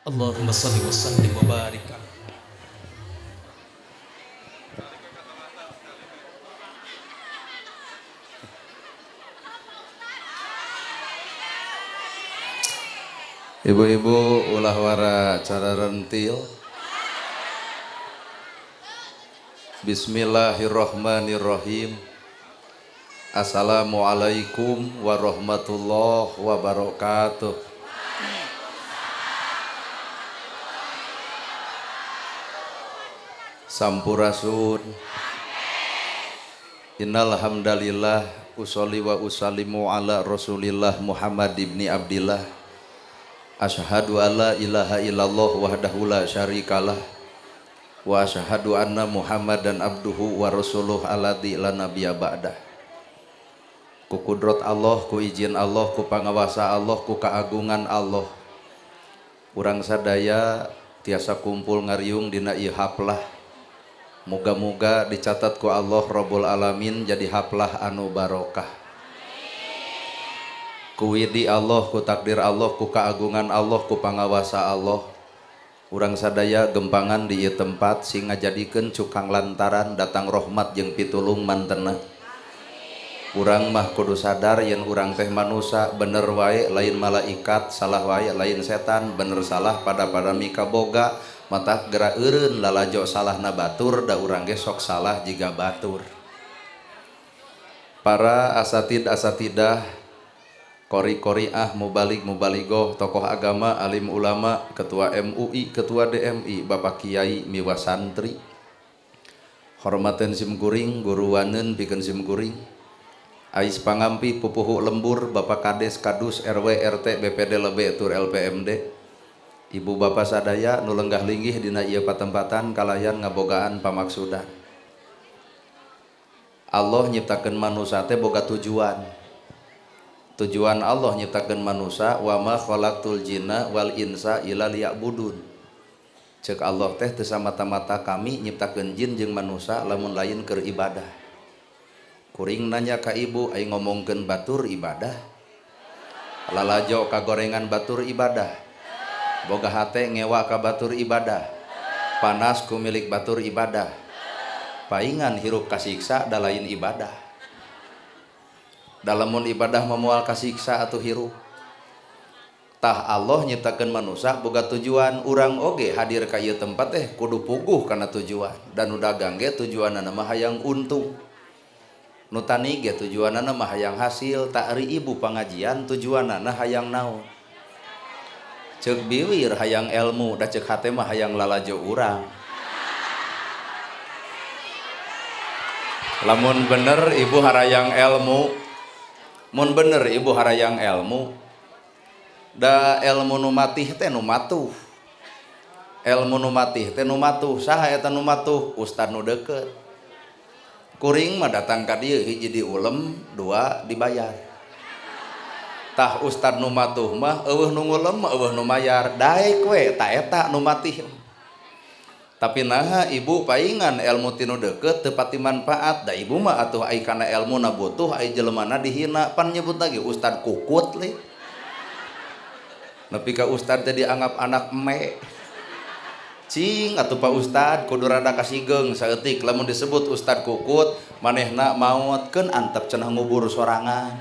Allahumma salli wa sallim wa barik. Ibu-ibu ulah wara cara rentil. Bismillahirrahmanirrahim. Assalamualaikum warahmatullahi wabarakatuh. Sampurasun. Innal hamdalillah usolli wa usallimu ala Rasulillah Muhammad ibni Abdillah. Asyhadu alla ilaha illallah wahdahu la syarikalah wa asyhadu anna Muhammadan abduhu wa rasuluh alladzi la nabiyya ba'dah. Ku kudrat Allah, ku izin Allah, ku pangawasa Allah, ku keagungan Allah, urang sadaya tiasa kumpul ngariung dina ieu haplah. Moga-moga dicatat ku Allah Rabbul Alamin jadi haplah anu barokah. Ku widi Allah, ku takdir Allah, ku keagungan Allah, ku pangawasa Allah, urang sadaya gempangan di ieu tempat sing ngajadikeun cukang lantaran datang rahmat jeung pitulung mantena. Urang mah kudu sadar yen urang teh manusa, bener wae lain malaikat, salah wae lain setan, bener salah pada mikaboga, mata gerak eureun lalajo salahna batur, da urang ge sok salah jiga batur. Para asatid asatidah, kori-koriah, mubalig mubaligoh, tokoh agama, alim ulama, ketua MUI, ketua DMI, bapak kiai miwa santri, hormaten sim kuring, guru wanen pikeun sim kuring, ais pangampi pupuhu lembur, bapak kades, kadus, RW, RT, BPD lebe tur LPMD, ibu bapak sadaya nu lenggah linggih dina ieu patempatan kalayan ngabogaan pamaksudan. Allah nyiptakeun manusa teh boga tujuan. Tujuan Allah nyiptakeun manusa wa ma khalaqtul jinna wal insa illa liya'budun. Ceuk Allah teh teu samata-mata kami nyiptakeun jin jeung manusa lamun lain keur ibadah. Kuring nanya ka ibu, ai ngomongkeun batur ibadah, lalajo kagorengan batur ibadah, boga hate ngewa ka batur ibadah, panas ku milik batur ibadah, paingan hirup kasiksa da lain ibadah. Dalamun ibadah memual kasiksa atau hirup. Tah Allah nyiptakeun manusa boga tujuan, urang oge hadir ka ieu tempat teh kudu puguh kana tujuan. Dan nu dagang ge tujuanna mah hayang untung, nu tani ge tujuanna mah hayang hasil, tak ari ibu pangajian tujuanna hayang naon. Ceuk biwir hayang ilmu, da ceuk hate mah hayang lalajo urang. Lamun bener ibu harayang ilmu, mun bener ibu harayang ilmu, da ilmu nu matih teh nu matuh, ilmu nu matih teh nu matuh. Saha eta nu matuh? Ustad nu deukeut. Kuring mah datang ka dieu hiji diulem, dua dibayar. Tah ustad nu matuh mah eueuh nu ngulem, eueuh nu mayar, daek we ta eta nu matih. Tapi naha ibu paingan ilmu tinu deukeut teu pati manfaat, da ibu mah atuh ai kana elmuna butuh, ai jelemana dihina, pan nyebut lagi ustad kukut li. Nepi ka ustad teh dianggap anak eme. Cing atuh Pak Ustad kudu rada kasigeung saeutik lamun disebut ustad kukut manehna maot keun antep cenah ngubur sorangan.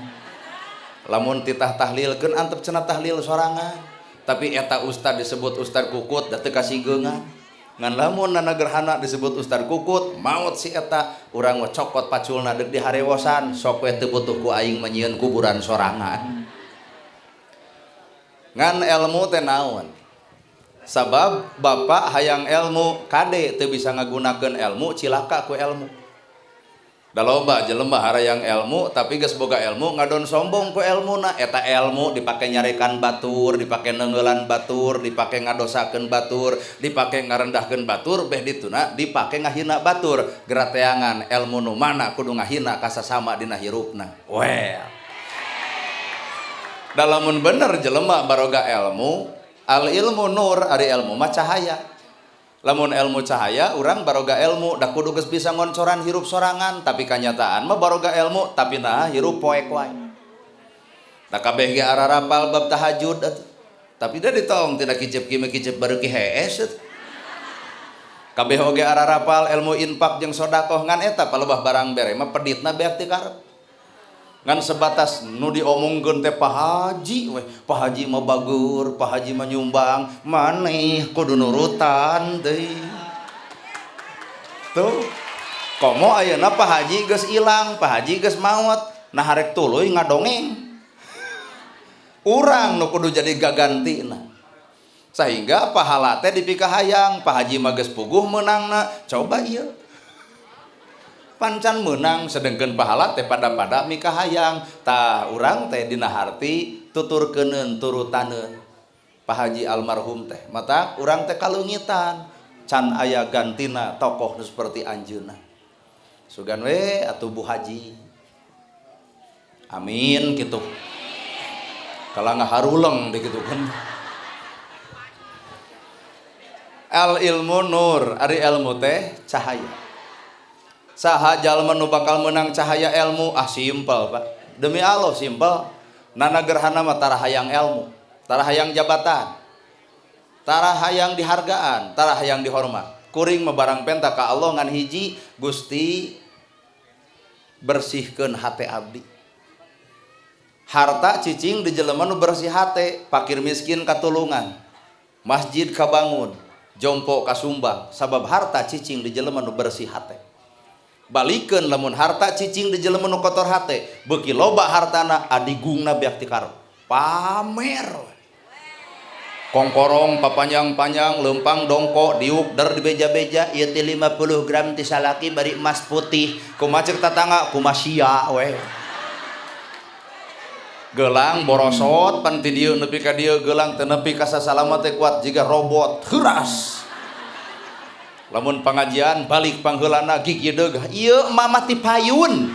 Lamun titah tahlil keun antep cenah tahlil sorangan. Tapi eta ustad disebut ustad kukut da teu kasigeungan. Ngan lamun nana gerhana disebut ustad kukut maot si eta, urang mah cokot paculna deuk diharewosan, sok we teu butuh ku aing manyieun kuburan sorangan. Ngan ilmu teh naon? Sabab bapak hayang ilmu kade teu bisa ngagunakeun ilmu cilaka ku ilmu. Da loba jelema harayang ilmu tapi geus boga ilmu ngadon sombong ku elmuna, eta ilmu dipake nyarekan batur, dipake neungeulan batur, dipake ngadosakeun batur, dipake ngarendahkeun batur, beh dituna dipake ngahina batur. Gerateangan ilmu nu mana kudu ngahina ka sasama dina hirupna. Well. Da lamun bener jelema baroga ilmu, al ilmu nur, ari ilmu mah cahaya. Lamun ilmu cahaya, urang baroga ilmu da kudu geus bisa ngoncoran hirup sorangan, tapi kanyataan mah baroga ilmu tapi nah hirup poek wae. Da kabeh ge ararapal bab tahajud atuh. Tapi da ditong tina kicep kieu kicep baru ki hees. Kabeh oge ararapal ilmu infak jeung sedekah ngan eta palebah barang bere mah peditna beak ti karep. Ngan sebatas nu diomongkeun teh Pak Haji weh, Pak Haji mah bagur, Pak Haji mah nyumbang, maneh kudu nurutan deui. Tuh. Komo ayeuna Pak Haji geus ilang, Pak Haji geus maot, nah harek tuluy ngadongeng. Urang nu kudu jadi gagantina. Sehingga pahala teh dipikahayang, Pak Haji mah geus puguh meunangna, coba ieu. Pancan meunang sedengkeun pahala teh pada-pada mikahayang. Tah urang teh dina harti tuturkeuneun turutaneun. Pak Haji almarhum teh mata urang teh kaleungitan can aya gantina tokoh nu seperti anjeunna. Sugan we atuh Bu Haji. Amin kitu. Kala ngaharuleng dikitukeun. Al ilmu nur, ari ilmu teh cahaya. Saha jalma nu bakal menang cahaya ilmu? Ah simpel Pak. Demi Allah simpel. Nana gerhana mah tara hayang ilmu, tara hayang jabatan, tara hayang dihargaan, tara hayang dihormat. Kuring mah barang penta ka Allah ngan hiji, Gusti bersihkeun hate abdi. Harta cicing di jelema nu bersih hate, fakir miskin katulungan, masjid kabangun, jompo kasumbang, sabab harta cicing di jelema nu bersih hate. Balikeun lamun harta cicing di jelema nu kotor hate, beuki loba hartana adigungna beak ti karep. Pamer. Kongkorong papanjang-panjang, lempang dongko, diuk der dibeja-beja, ieu teh 50 gram ti salaki bari emas putih. Kumaha ceuk tatangga, kumaha sia we. Gelang borosot pan ti dieu nepi ka dieu gelang teu nepi ka sasalama teh kuat jiga robot heuras. Lamun pangajian balik pangheulana gigi deug ieu mama ti payun.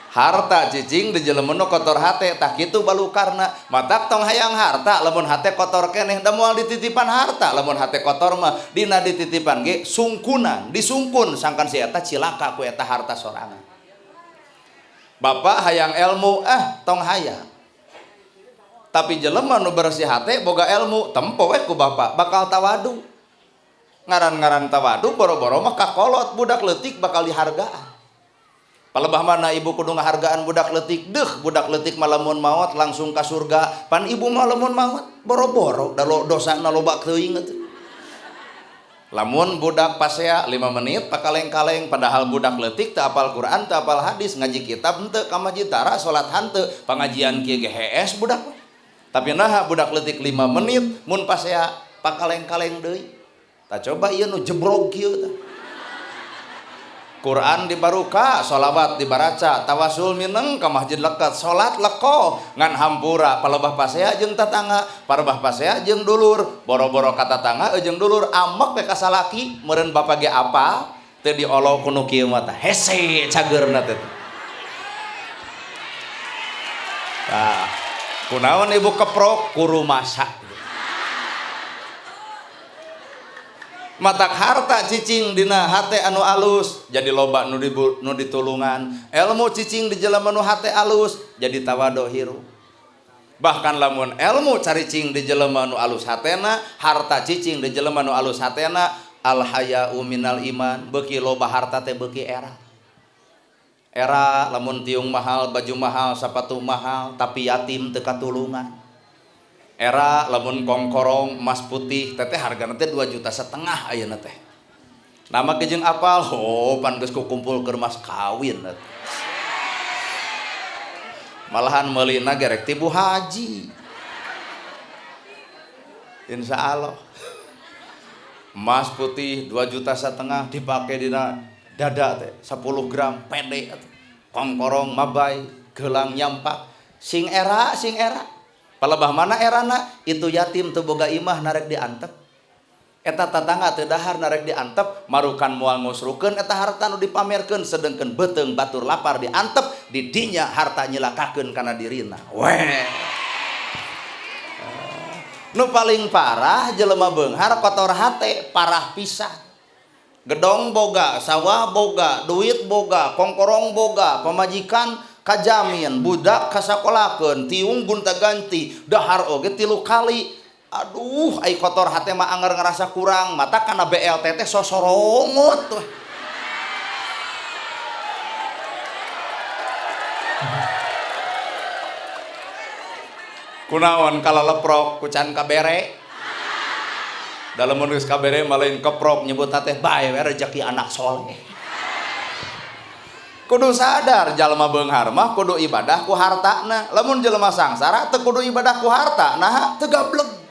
Harta cicing di jelema nu kotor hate tah kitu balukarna. Matak tong hayang harta lamun hate kotor keneh da moal dititipan harta. Lamun hate kotor mah dina dititipan ge sungkunan, disungkun sangkan si eta cilaka ku eta harta sorangan. Bapak hayang ilmu, ah tong hayang. Tapi jelema nu bersih hate boga ilmu, tempo we ku bapak bakal tawadu. Ngaran-ngaran tawadu boro-boro mah kakolot budak leutik bakal dihargaan. Palebah mana ibu kudu ngahargaan budak leutik, deuh budak leutik mah lamun maot langsung ka surga. Pan ibu mah lamun maot boro-boro da dosana loba teuing atuh. Lamun budak pasea 5 menit pakaleng-kaleng padahal budak leutik teu apal Quran, teu apal hadis, ngaji kitab henteu, ka masjid tara, salat henteu, pangajian kieu ge hees budak mah. Tapi naha budak leutik 5 menit mun pasea pakaleng-kaleng deui. Tah coba ieu nu jebrog kieu tah. Quran dibaruka, sholawat dibaraca, tawasul mineng ka masjid leket, salat leko ngan hampura palebah pasea jeung tatangga, palebah pasea jeung dulur, boro-boro ka tatangga jeung dulur amek we ka salaki, meureun bapa ge apa teu diolo ku nu kieu mah tah hese cageurna teh. Tah, kunaon ibu keprok kurumasa. Matak harta cicing dina hate anu alus jadi loba nu ditulungan, ilmu cicing di jelema nu hate alus jadi tawadu hirup. Bahkan lamun ilmu caricing di jelema nu alus hatena, harta cicing di jelema nu alus hatena, al haya'u minal iman, beuki loba harta teh beuki era. Era lamun tiung mahal, baju mahal, sapatu mahal, tapi yatim teu katulungan. Era lamun kongkorong emas putih teteh hargana teh 2,5 juta ayeuna teh. Nama ge jeung apal, oh pan geus kukumpul keur mas kawin. Malahan meulina gerek ti Bu Haji. Insya Allah. Emas putih 2,5 juta dipake dina dada teh 10 gram pede atuh. Kongkorong mabay, gelang nyampak, sing era sing era. Palebah mana erana itu yatim teu boga imah narek diantep. Eta tatangga teu dahar narek diantep, marukan moal ngusrukeun eta harta nu dipamerkeun sedengkeun beuteung batur lapar diantep, di dinya harta nyilakakeun kana dirina. Weh. Nu paling parah jelema beunghar kotor hate, parah pisan. Gedong boga, sawah boga, duit boga, kongkorong boga, pamajikan Kajamin budak kasakolakeun, tiung gonta-ganti, dahar oge 3 kali. Aduh, ai kotor hate mah anger ngerasa kurang, mata kana BLT teh sosorongot tuh. Kunaon kalaleprok ku can kabere. Dalam geus kabere mah lain keprok nyebut teh bae we rezeki anak soleh. Kudu sadar jalma beunghar mah kudu ibadah ku hartana. Lamun jelema sangsara teu kudu ibadah ku harta, naha teu gableg.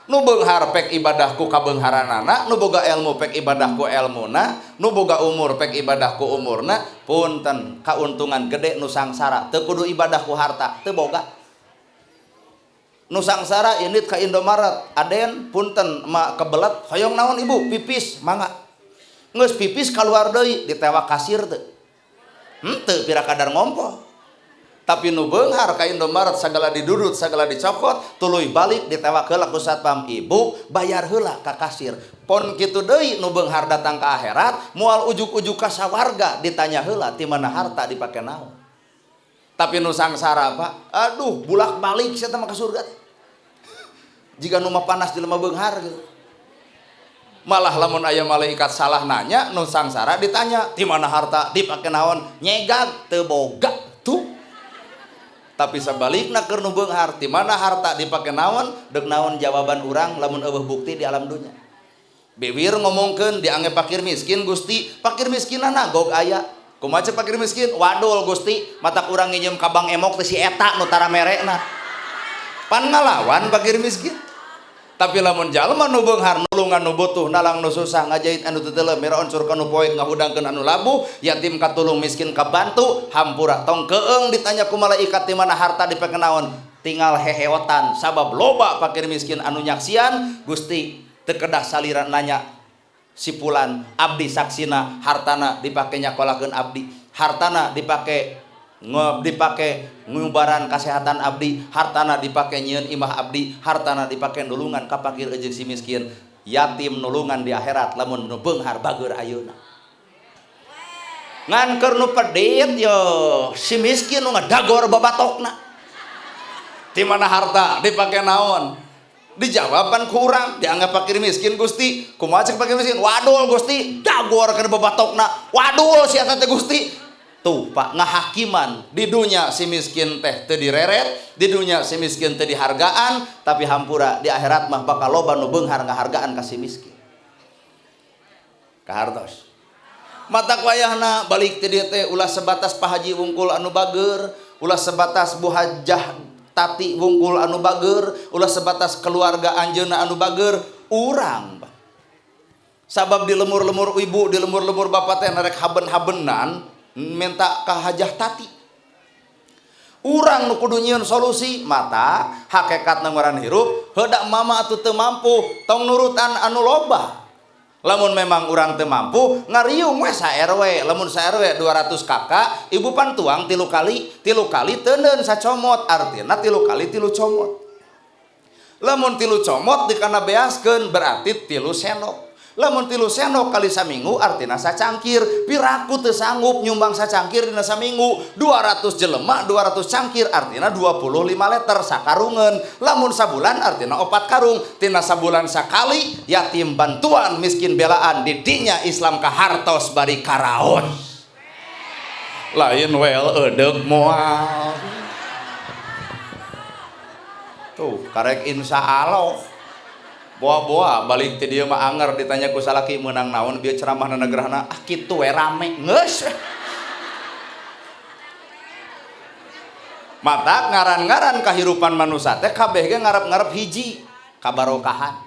Nu beunghar pek ibadah ku kabeungharanana, nu boga ilmu pek ibadah ku elmuna, nu boga umur pek ibadah ku umurna. Punten kauntungan gede nu sangsara teu kudu ibadah ku harta, teu boga. Nu sangsara indit ka Indomaret, aden punten ma kebelet hoyong naon ibu pipis mangga. Geus pipis kaluar deui ditewak kasir teu. Henteu pira kadar ngompo. Tapi nu beunghar ka Indomaret sagala didudut sagala dicokot tuluy balik ditewak heula ku satpam, ibu bayar heula ka kasir. Pon kitu deui nu beunghar datang ka akhirat moal ujug-ujug ka sawarga ditanya heula ti mana harta dipake naon. Tapi nu sangsara Pak, aduh bulak-balik sia teh mah ka surga. Jika nu mah panas jelema beunghar gitu. Malah lamun aya malaikat salah nanya nu sangsara ditanya ti mana harta dipake naon, nyegag teu boga tuh. Tapi sebalikna keur nu beunghar ti mana harta dipake naon, deuk naon jawaban urang lamun eueuh bukti di alam dunya. Biwir ngomongkeun dianggap fakir miskin Gusti, fakir miskinna nagog aya. Kumaha cek fakir miskin? Wadul Gusti, matak urang nginjem ka Bank Emok teh si eta nu tara merekna. Pan ngalawan fakir miskin. Tapi lamun jalma nu beunghar nulungan nu butuh, nalang nu susah, ngajahit anu teu teuleum, mira unsur ka nu poek, ngahudangkeun anu labuh, yatim katulung, miskin kabantu, hampura tong keung ditanya ku malaikat di mana harta dipake naon, tinggal heheotan sabab loba fakir miskin anu nyaksian Gusti teu kedah salira nanya si fulan abdi saksina hartana dipake nyakolakeun abdi, hartana dipake dipake ngubaran kasehatan abdi, hartana dipake nyieun imah abdi, hartana dipake nulungan ka fakir jeung si miskin, yatim nulungan di akhirat lamun nu beunghar bageur ayeuna. Ngan keur nu pedit yo si miskin nu ngadagor babatokna. Di mana harta dipake naon? Dijawaban ku urang dianggap fakir miskin Gusti. Kumaha cek fakir miskin? Wadul Gusti, dagor kana babatokna. Wadul si eta teh Gusti. Tuh Pak, ngahakiman di dunia si miskin teh teu direret, di dunia si miskin teu dihargaan, tapi hampura di akhirat mah bakal loba nu beunghar ngahargaan ka si miskin. Kahartos. Mata wayahna balik ti dieu teh ulah sebatas Pak Haji wungkul anu bager, ulah sebatas Bu Hajah Tati wungkul anu bager, ulah sebatas keluarga anjeunna anu bager, urang Pak. Sabab di lemur-lemur ibu, di lemur-lemur bapak teh narek haben-habenan minta ka Hajah Tati. Urang nu kudu nyieun solusi, mata hakekat ngaran hirup, heudak mama atuh teu mampu, tong nurutan anu loba. Lamun memang urang teu mampu, ngariung we sa RW. Lamun sa RW 200 kakak, ibu pan tuang 3 kali, 3 kali teuneun sacomot, artina 3 kali 3 comot. Lamun 3 comot dikana beaskeun berarti 3 sendok. Lamun 3 sendok kali saminggu artina sacangkir. Piraku teu sanggup nyumbang sacangkir dina saminggu. 200 jelema 200 cangkir artina 25 liter sakarungeun. Lamun sabulan artina 4 karung. Tina sabulan sakali yatim bantuan miskin belaan di dinya Islam kahartos bari karaon. Lain wel edeuk moal. Tuh karek insya Allah. Boa-boa balik ti dieu mah anger ditanya ku salaki meunang naon bieu ceramahna negerahna, ah kitu we rame geus. Mata ngaran-ngaran kahirupan manusia teh kabeh ge ngarep-ngarep hiji kabarokahan.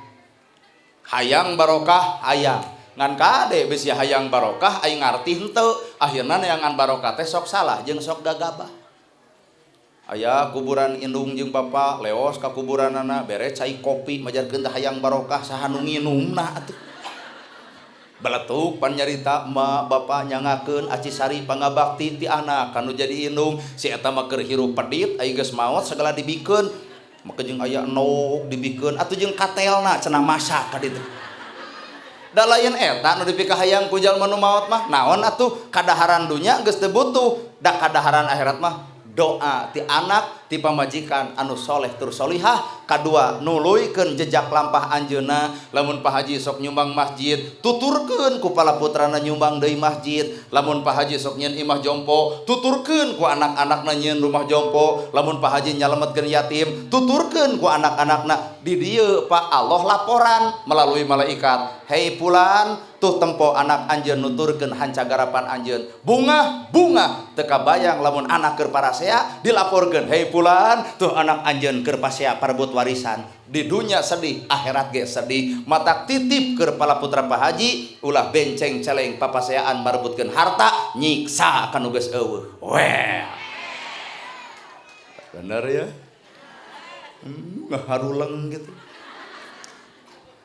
Hayang barokah hayang. Ngan kade bisi hayang barokah aing ngarti henteu, akhirna neangan barokah teh sok salah jeung sok gagabah. Aya kuburan indung jeung bapa leos ka kuburanana bere cai kopi majarkeun teh hayang barokah saha nu nginumna atuh. Beletuk pan nyarita ma bapa nyangakeun aci sari pangabakti ti anak kanu jadi indung si eta mah keur hirup pedit ai geus maot sagala dibikeun maka jeung aya endog dibikeun atuh jeung katelna cenah masak ka ditu. Da lain eta nu dipikahayang ku jalma nu maot mah. Naon atuh kadaharan dunya geus teu butuh, da kadaharan akhirat mah doa ti anak ti pamajikan anu soleh tur solihah. Kadua nuluykeun jejak lampah anjeunna. Lamun Pak Haji sok nyumbang masjid, tuturkeun ku pala putrana nyumbang deui masjid. Lamun Pak Haji sok nyieun imah jompo, tuturkeun ku anak-anakna nyieun rumah jompo. Lamun Pak Haji nyalametkeun yatim, tuturkeun ku anak-anakna. Di dieu Pak Allah laporan melalui malaikat, hei pulan, tuh tempo anak anjeun nuturkeun hancagarapan anjeun. Bungah bungah teu kabayang lamun anak keur parasea dilaporkeun, hei pulan, tuh anak anjeun keur pasea parebut warisan. Di dunya sedih, akhirat ge sedih. Matak titip keur pala putra Pak Haji, ulah benceng celeng papaseaan marebutkeun harta, nyiksa kanu geus eueuh. Weh. Bener ya? Ngaharuleng gitu.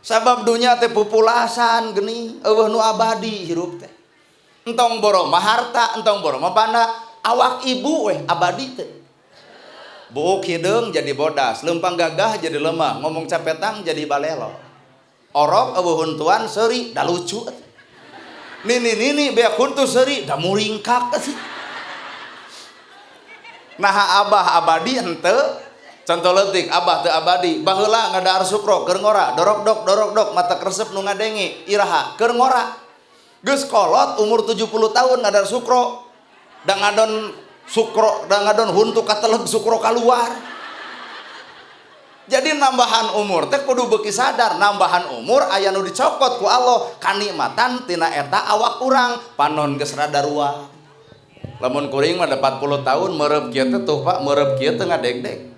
Sabab dunya teh pupulasan geuning, eueuh nu abadi hirup teh. Entong boro mah harta, entong boro mah banda, awak ibu weh abadi teh. Buuk hideung jadi bodas, leumpang gagah jadi lemah, ngomong capetang jadi balelo. Orok eueuh huntuan seuri da lucu. Nini-nini beak huntu seuri da muringkak. Naha abah abadi henteu? Contoh leutik abah teu abadi, baheula ngadahar sukro keur ngora, dorok dok dorok dok mata kresep nu ngadenge, iraha keur ngora. Geus kolot umur 70 tahun ngadahar sukro, da ngadon sukro, da ngadon huntu kateleg sukro kaluar. Jadi nambahan umur teh kudu beuki sadar, nambahan umur aya nu dicokot ku Allah kanikmatan tina eta awak urang, panon geus rada ruang. Lamun kuring mah 40 tahun mereup kieu teh tuh Pak, mereup kieu teh ngadegdeg.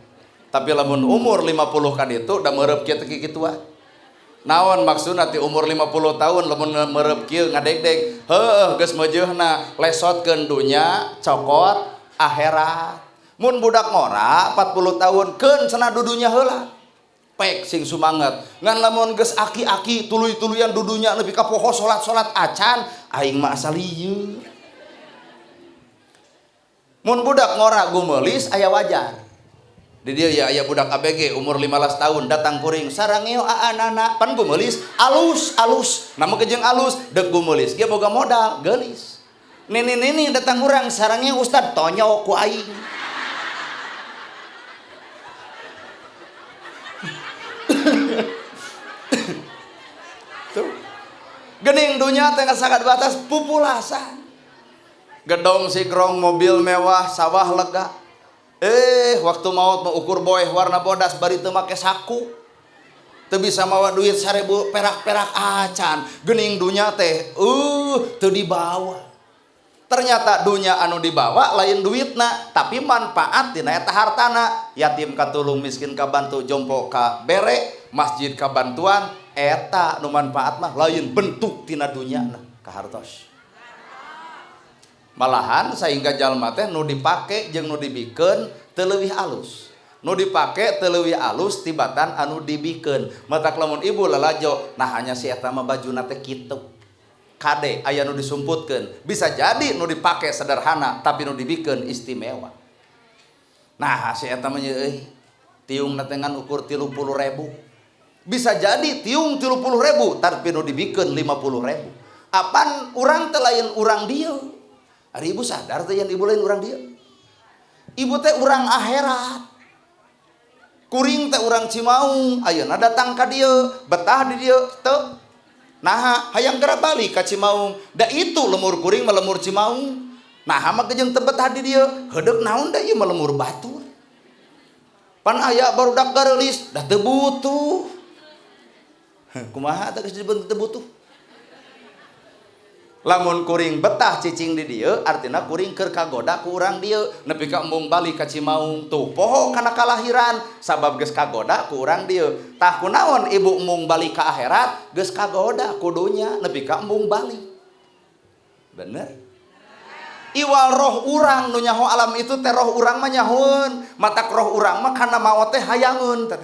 Tapi lamun umur 50 kan itu da mereup kieu teh kikituan. Naon maksudna ti umur 50 tahun lamun mereup kieu ngadegdeg? Heuh geus meujeuhna lesotkeun dunya cokot akhirat. Mun budak ngora 40 tahun keun cenah dudunya heula. Pek sing sumanget. Ngan lamun geus aki-aki tuluy-tuluyan dudunya nepi ka poho salat-salat acan, aing mah asa lieur. Mun budak ngora gumeulis aya wajar. Di dia ya aya budak ABG umur 15 tahun datang kuring sarangeo aanana pan gumeulis alus alus nama kejeng alus dek gumeulis ge boga modal geulis. Nini-nini datang urang sarangeo ustad tonyo ku aing. Tuh. Gening dunya teh sangat batas pupulasan. Gedong sigrong mobil mewah sawah lega. Waktu maut mau ukur boeh warna bodas bari teu make saku. Teu bisa mawa duit 1000 perak-perak acan. Gening dunya teh teu dibawa. Ternyata dunya anu dibawa lain duitna, tapi manfaat dina eta hartana. Yatim katulung, miskin kabantu, jompo ka bere, masjid kabantuan, eta nu manfaat mah lain bentuk tina dunyana kahartos. Malahan sehingga jalma teh nu dipake jeung nu dibikeun teu leuwih alus. Nu dipake teu leuwih alus tibatan anu dibikeun. Matak lamun ibu lalajo, nah hanya si eta mah bajuna teh kitu. Kade aya nu disumputkeun. Bisa jadi nu dipake sederhana tapi nu dibikeun istimewa. Nah si eta mah euy tiungna teh ngan ukur 30.000. Bisa jadi tiung 30.000 tapi nu dibikeun 50.000. Apan urang teh lain urang dieu. Ari ibu sadar teh yang ibu lain urang dieu. Ibu teh urang akhirat. Kuring teh urang Cimaung, ayeuna datang ka dieu, betah di dieu teu. Naha hayang geura balik ka Cimaung. Da itu lemur kuring mah lemur Cimaung. Naha mah jeung teu betah di dieu, heudeuk naon da ieu mah lemur batur. Pan aya barudak gareulis, da teu butuh. Kumaha teh geus disebut teu butuh? Lamun kuring betah cicing di dieu artina kuring keur kagoda ku urang dieu nepi ka embung balik ka Cimaung tuh poho kana kalahiran sabab geus kagoda ku urang dieu. Tah kunaon ibu embung balik ka akhirat geus kagoda ku dunya nepi ka embung balik. Bener? Iwal roh urang nu nyaho alam itu teh roh urang mah nyahoeun, matak roh urang mah kana maot teh hayangeun teh.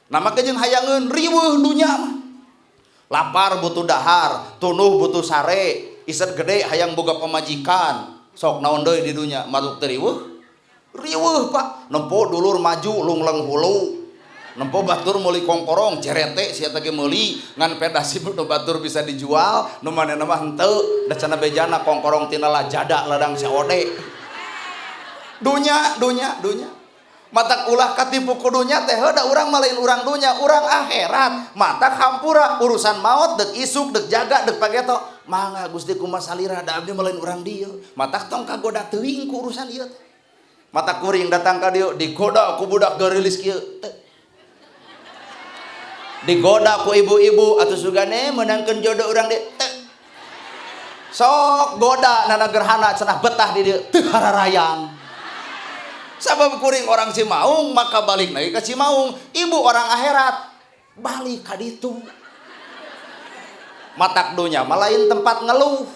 Nama ge jeung hayangeun riweuh dunya mah. Lapar butuh dahar, tunuh butuh sare, iset gede hayang boga pamajikan. Sok naon deui di dunya, makhluk teh riweuh. Riweuh Pak, nempo dulur maju lungleng hulu. Nempo batur meuli kongkorong cerete sia teh ge meuli ngan pedasi nu batur bisa dijual nu manehna mah henteu da cenah bejana kongkorong tina lajada ladang COD. Dunya dunya dunya. Matak ulah katipu ku dunya teh heuh da urang mah lain urang dunya, urang akhirat. Matak hampura urusan maot deuk isuk deuk jaga deuk pageto. Mangga Gusti kumaha salira da abdi mah lain urang dieu. Matak tong kagoda teuing ku urusan ieu teh. Matak kuring datang ka dieu digoda ku budak garilis kieu teh. Digoda ku ibu-ibu atuh sugane meunangkeun jodoh urang dieu teh. Sok goda nana gerhana cenah betah di dieu teu hararayang. Sabab kuring orang Cimaung maka balik lagi ke Cimaung, ibu orang akhirat balik ka ditu. Matak dunya mah lain tempat ngeluh.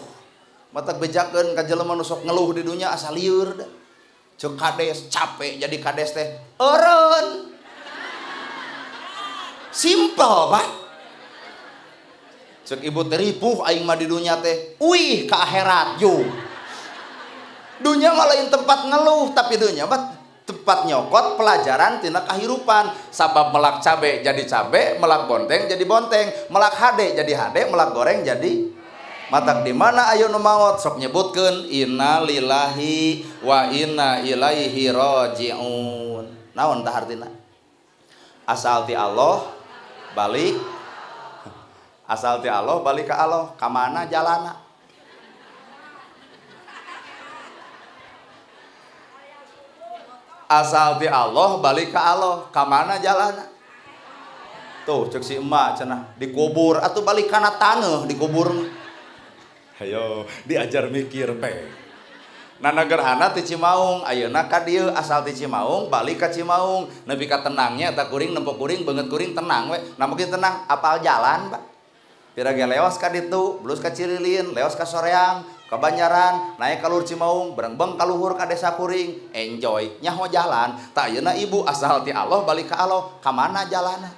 Matak bejakeun ka jelema nu sok ngeluh di dunya asa lieur da. Ceuk kades capek jadi kades teh eureun. Simple, Pak. Ceuk ibu teh ripuh aing mah di dunya teh, uih ka akhirat yuk. Dunya mah lain tempat ngeluh, tapi dunya mah tempat nyokot pelajaran tina kahirupan. Sabab melak cabe jadi cabe, melak bonteng jadi bonteng, melak hade jadi hade, melak goreng jadi matak di mana ayo nu maot sok nyebutkeun innalillahi wa inna ilaihi rajiun. Naon tah artina? Asal ti Allah balik, asal ti Allah balik ka Allah, ka mana jalana? Asal ti Allah balik ka Allah, ka mana jalana? Tuh cek si emak cenah dikubur atuh balik kana taneuh dikubur mah. Hayo diajar mikir teh. Nana gerhana ti Cimaung, ayeuna ka dieu asal ti Cimaung balik ka Cimaung. Nepi ka tenangnya eta kuring nempo kuring beungeut kuring tenang we. Nah mungkin tenang apal jalan, Pak. Pira ge leos ka ditu, blus ka Cililin, leos ka Soreang, ka Banjaran, naik ka luhur Cimaung, berengbeng ka luhur ka desa kuring, enjoy nyaho jalan. Tak ayeuna ibu asal ti Allah balik ka Allah, ka mana jalana?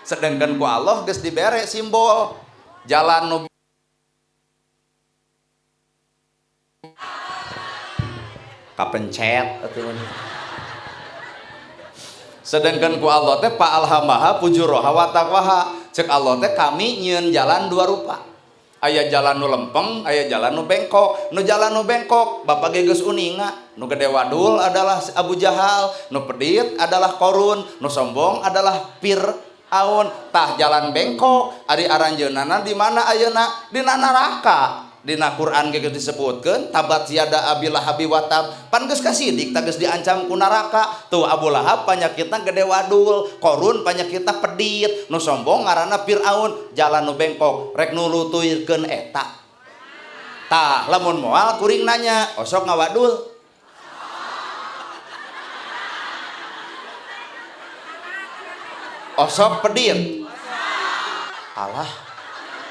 Sedangkan ku Allah geus dibere simbol jalan nu kapencet atuh. Sedangkan ku Allah teh fa'alhamaha fujuraha wa taqwaha. Cek Allah teh kami nyieun jalan dua rupa. Aya jalan nu lempeng, aya jalan nu bengkok. Nu jalan nu bengkok bapak ge geus uninga. Nu gede wadul adalah Abu Jahal, nu pedit adalah Korun, nu sombong adalah Fir'aun. Tah jalan bengkok ari aranjeunana di mana ayeuna? Dina neraka. Dina Quran ge geus disebutkeun tabat yada Abi Lahabi watab. Pan geus kasidik tah geus diancam ku neraka. Tuh Abu Lahab panyakitna gede wadul, Korun panyakitna pedit, nu sombong ngaranna Fir'aun, jalan nu bengkok rek nulutuikeun eta. Tah lamun moal kuring nanya, osok ngawadul. Osok pedit. Alah.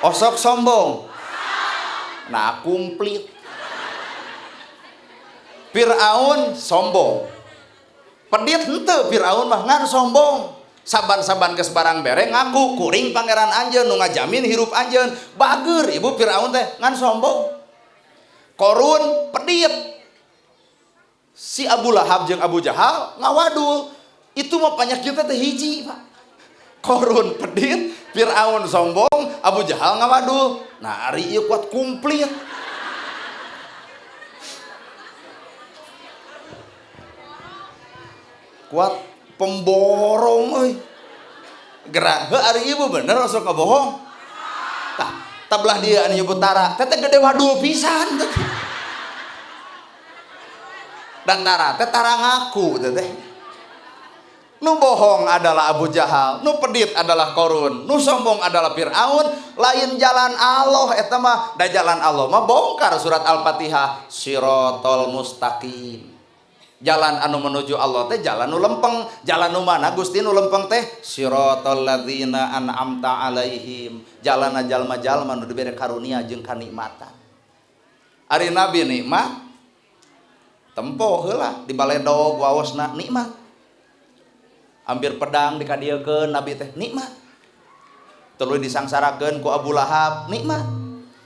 Osok sombong. Nah komplit. Fir'aun sombong. Pedit henteu Fir'aun mah ngan sombong. Saban-saban geus barang bere ngaku kuring pangeran anjeun nu ngajamin hirup anjeun. Bager ibu Fir'aun teh ngan sombong. Korun pedit. Si Abu Lahab jeung Abu Jahal ngawadul. Itu mah panyakitna teh hiji, Pak. Korun pedit, Fir'aun sombong, Abu Jahal ngawadul. Nah, ari ieu kuat komplit. Kuat pemborong euy. Gerak heuh ari ibu bener osok ngabohong. Tah, tablah dia anu nyebut tara, teh teh gede wadul pisan teh. Dan tara teh tara ngaku teh teh. Nu bohong adalah Abu Jahal, nu pedit adalah Korun, nu sombong adalah Fir'aun. Lain jalan Allah eta mah, da jalan Allah mah bongkar surat Al-Fatihah, sirotol mustaqim. Jalan anu menuju Allah teh jalan nu lempeng, jalan nu mana Gusti nu lempeng teh sirotol ladzina an'amta alaihim, jalan jalma-jalma nu dibere karunia jeung kanikmatan. Ari nabi nikmat tempo heula di baledog waosna nikmat. Hampir pedang dikadiekeun nabi teh nikmat. Tuluy disangsarakeun ku Abu Lahab nikmat.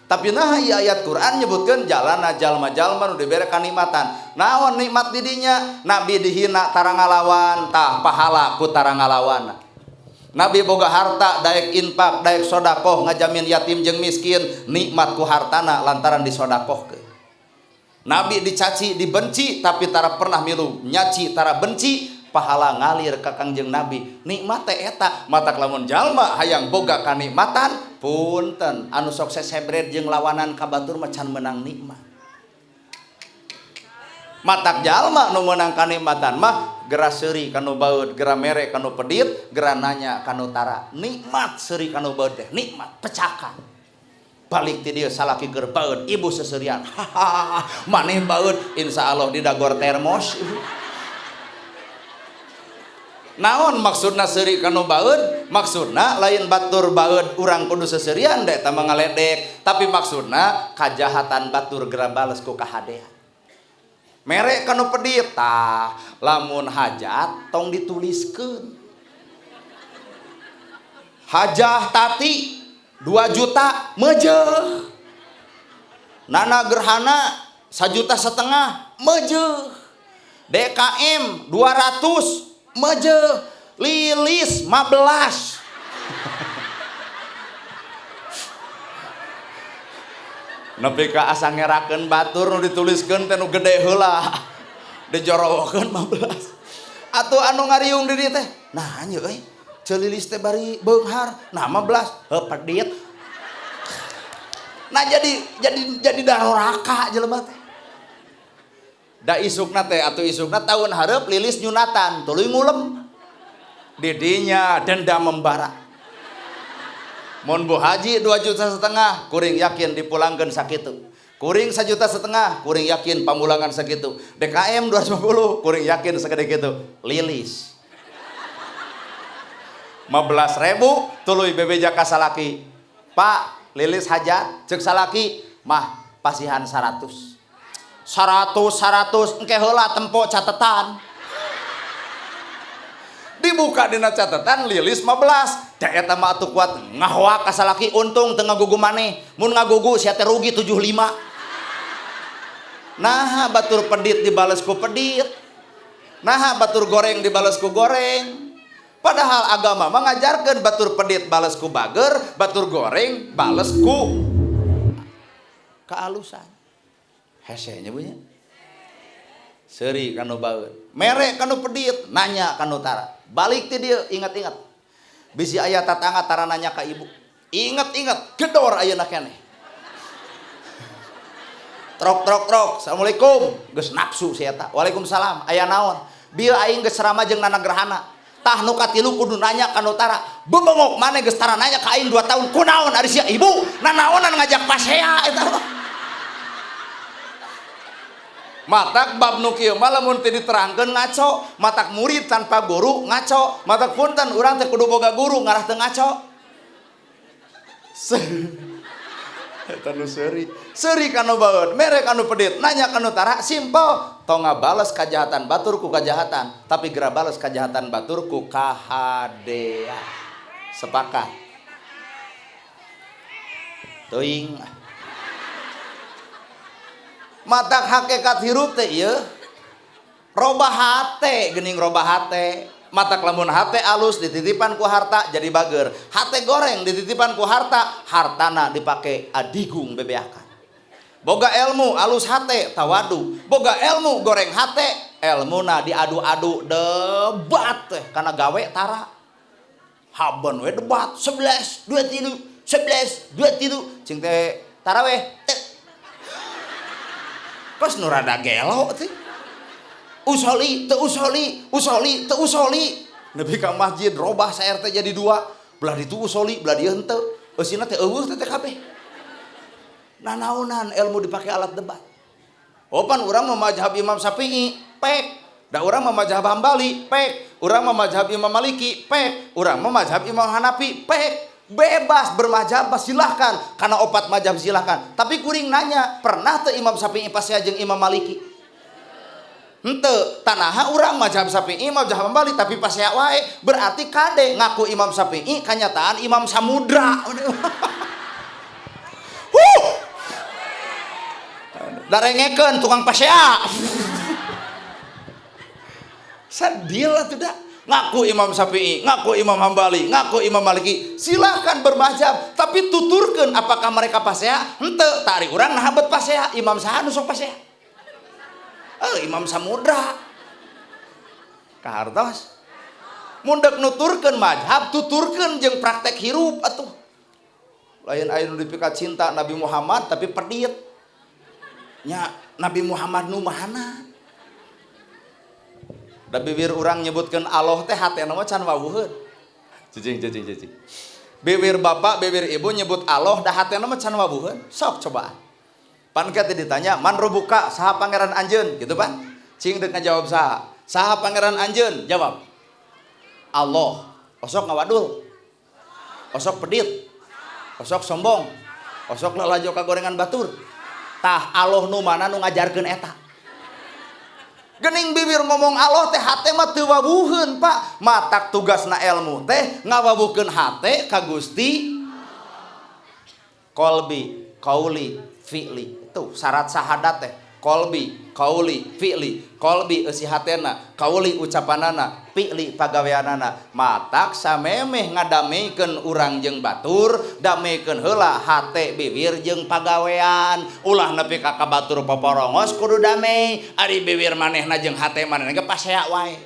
Tapi nah ieu ayat Quran nyebutkeun jalana jalma-jalma nu dibere kanikmatan. Naon nikmat didinya? Nabi dihina tara ngalawan, tah pahala ku tara ngalawan. Nabi boga harta daek infak, daek sodakoh ngajamin yatim jeung miskin, nikmat ku hartana lantaran disodakohkeun. Nabi dicaci, dibenci tapi tara pernah milu nyaci, tara benci, pahala ngalir ka Kangjeng Nabi. Nikmat teh eta, matak lamun jalma hayang boga kanikmatan, punten anu sok sesebret jeung lawanan ka batur mah can meunang nikmat. Matak jalma nu meunang kanikmatan mah gera seuri kanu baeud, gera mere kanu pedit, gera nanya kanu tara. Nikmat seuri kanu baeud teh, nikmat pecakan. Balik ti dieu salaki keur baeud, ibu seserian. Hahaha, maneh baeud, insyaallah didagor termos. Naon maksudna seuri kanu baeud? Maksudna lain batur baeud urang kudu seserian da eta mah ngaledek, tapi maksudna kajahatan batur gera bales ku kahadean. Mere kanu pedit tah, lamun hajat tong dituliskeun. Hajah tati 2 juta meujeuh. Nana gerhana 1,5 juta meujeuh. DKM 200 meujeuh. Lilis 15. Nepi ka asa ngerakeun batur nu dituliskeun teh nu gede heula. Dijorowokeun 15. Atuh anu ngariung di dieu teh, nah nya euy, ceu lilis teh bari beunghar, nah 15, heuh pedit. Nah jadi daroraka jelema teh. Da isukna teh atuh isukna tahun hareup lilis nyunatan, tuluy ngulem. Didinya dendam membara. Mun Bu Haji 2,5 juta, kuring yakin dipulangkeun sakitu. Kuring 1,5 juta, kuring yakin pamulangan sakitu. DKM 250, kuring yakin sagede kitu. Lilis 15.000 tuluy bebeja ka salaki. Pak, lilis hajat ceuk salaki, mah pasihan 100. 100 100 engke heula tempo catetan. Dibuka dina catatan lilis 15. Da eta mah atuh kuat ngahoak ka salaki, untung teu ngagugu maneh. Mun ngagugu sia teh rugi 75. Naha batur pedit dibales ku pedit. Naha batur goreng dibales ku goreng. Padahal agama mengajarkan batur pedit bales ku bager, batur goreng bales ku kealusan. Hese nya bu nya. Seuri kanu baeud, mere kanu pedit, nanya kanu tara. Balik ti dieu ingat-ingat. Bisi aya tatangga tara nanya ka ibu. Ingat-ingat gedor ayeuna keneh. Trok trok trok, assalamualaikum. Geus nafsu si eta. Waalaikumsalam. Aya naon? Bieu aing geus ceramah jeung Nana Gerhana. Tah nu katilu kudu nanya ka nu tara. Bebengok maneh geus tara nanya ka aing 2 tahun. Kunaon ari sia ibu? Nanaonan ngajak pasea eta. Matak bab nu kieu mah lamun teu diterangkeun ngaco, matak murid tanpa guru ngaco, matak punten urang teh kudu boga guru ngarah teu ngaco. Eta nu seuri. Seuri kanu baeud, mere kanu pedit, nanya kanu tara, simpel. Tong ngabales kajahatan batur ku kajahatan, tapi geura bales kajahatan batur ku kahadean. Sepakat. Teuing. Matak hakikat hirup teh ieu robah hate, geuning robah hate. Matak lamun hate alus dititipan ku harta jadi bager. Hate goreng dititipan ku harta, hartana dipake adigung bebeakan. Boga ilmu alus hate tawadu. Boga ilmu goreng hate, elmuna diadu-adu debat teh kana gawe tara. Haben we debat 11 2 3 11 2 3 cing teh taraweh teh. Pas nu rada gelo teh. Usoli teu usoli, usoli teu usoli. Nepi ka masjid robah sa RT jadi 2. Belah ditu usoli, belah dieu henteu. Eusina teh eueuh teh kabeh. Nanaonan ilmu dipake alat debat. Oh pan urang mah mazhab Imam Syafi'i, pek. Da urang mah mazhab Hambali, pek. Urang mah mazhab Imam Maliki, pek. Urang mah mazhab Imam Hanafi, pek. Bebas bermazhab silahkan, karena opat mazhab silahkan. Tapi kuring nanya, pernah teu Imam Syafi'i pasea jeung Imam Maliki? Henteu, tanaha urang mazhab Syafi'i, mazhab Hambali tapi pasea wae. Berarti kade ngaku Imam Syafi'i kanyataan Imam Samudra. Huh. Darengekeun tukang pasea. Sadil lah tidak. Ngaku Imam Syafi'i, ngaku Imam Hambali, ngaku Imam Maliki. Silahkan bermazhab, tapi tuturkeun apakah mereka pasea? Henteu, tari urang nah bet pasea, Imam saha nu sok pasea? Imam Samudra. Kahartos. Mun deuk nuturkeun mazhab, tuturkeun jeung praktek hirup atuh. Lain aya nu dipika cinta Nabi Muhammad tapi pedit. Nya Nabi Muhammad nu mana? Da bibir urang nyebutkeun Allah teh hatena mah can wawuheun. Cicing cicing cicing. Bibir bapak, bibir ibu nyebut Allah da hatena mah can wawuheun. Sok cobaan. Pan teh ditanya, "Man rubuka saha pangeran anjeun?" Gitu pan. Cing deuk ngajawab saha? Saha pangeran anjeun? Jawab. Allah. Osok ngawadul. Osok pedit. Osok sombong. Osok lalajo ka gorengan batur. Tah Allah nu mana nu ngajarkeun eta? Gening bibir ngomong Allah teh hate mah teu wawuheun, Pak. Matak tugasna ilmu teh ngawawuhkeun hate ka Gusti. Qalbi, qauli, fi'li. Itu syarat syahadat teh. Qalbi, qauli, fi'li. Qalbi eusi hatena, qauli ucapanana, fi'li pagaweanana. Matak samemeh ngadameikeun urang jeung batur, dameikeun heula hate bibir jeung pagawean. Ulah nepi ka batur poporongos kudu damai. Ari bibir manehna jeung hate manehna ge pasea wae.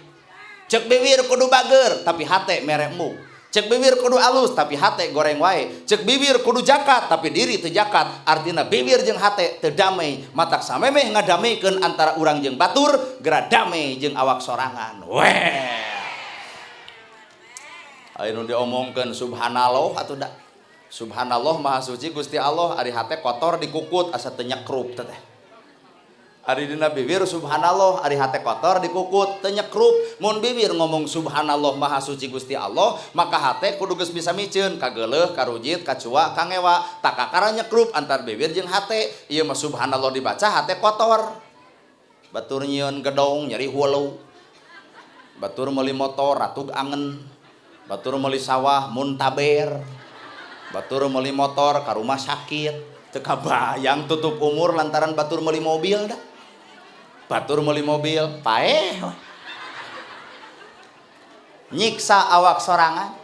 Ceuk bibir kudu bager, tapi hate mere embung. Ceuk bibir kudu alus, tapi hate goreng wae. Ceuk bibir kudu jakat, tapi diri teu jakat. Artina bibir jeung hate teu damai. Matak samemeh ngadameikeun antara urang jeung batur, geura damai jeung awak sorangan. Weh. Aya nu diomongkeun subhanallah atuh da. Subhanallah maha suci Gusti Allah, ari hate kotor dikukut asa teu nyekrup teh. Ari dina bibir subhanallah, ari hate kotor dikukut teu nyekrup. Mun bibir ngomong subhanallah maha suci Gusti Allah, maka hate kudu geus bisa miceun kageuleuh, karujit, kacua, kangewa. Takakara nyekrup antar bibir jeung hate. Ieu mah subhanallah dibaca hate kotor. Batur nyieun gedong nyeri hulu. Batur meuli motor ratug angen. Batur meuli sawah muntaber. Batur meuli motor ka rumah sakit. Teu kabayang tutup umur lantaran batur meuli mobil dah. Batur meuli mobil paeh. Nyiksa awak sorangan.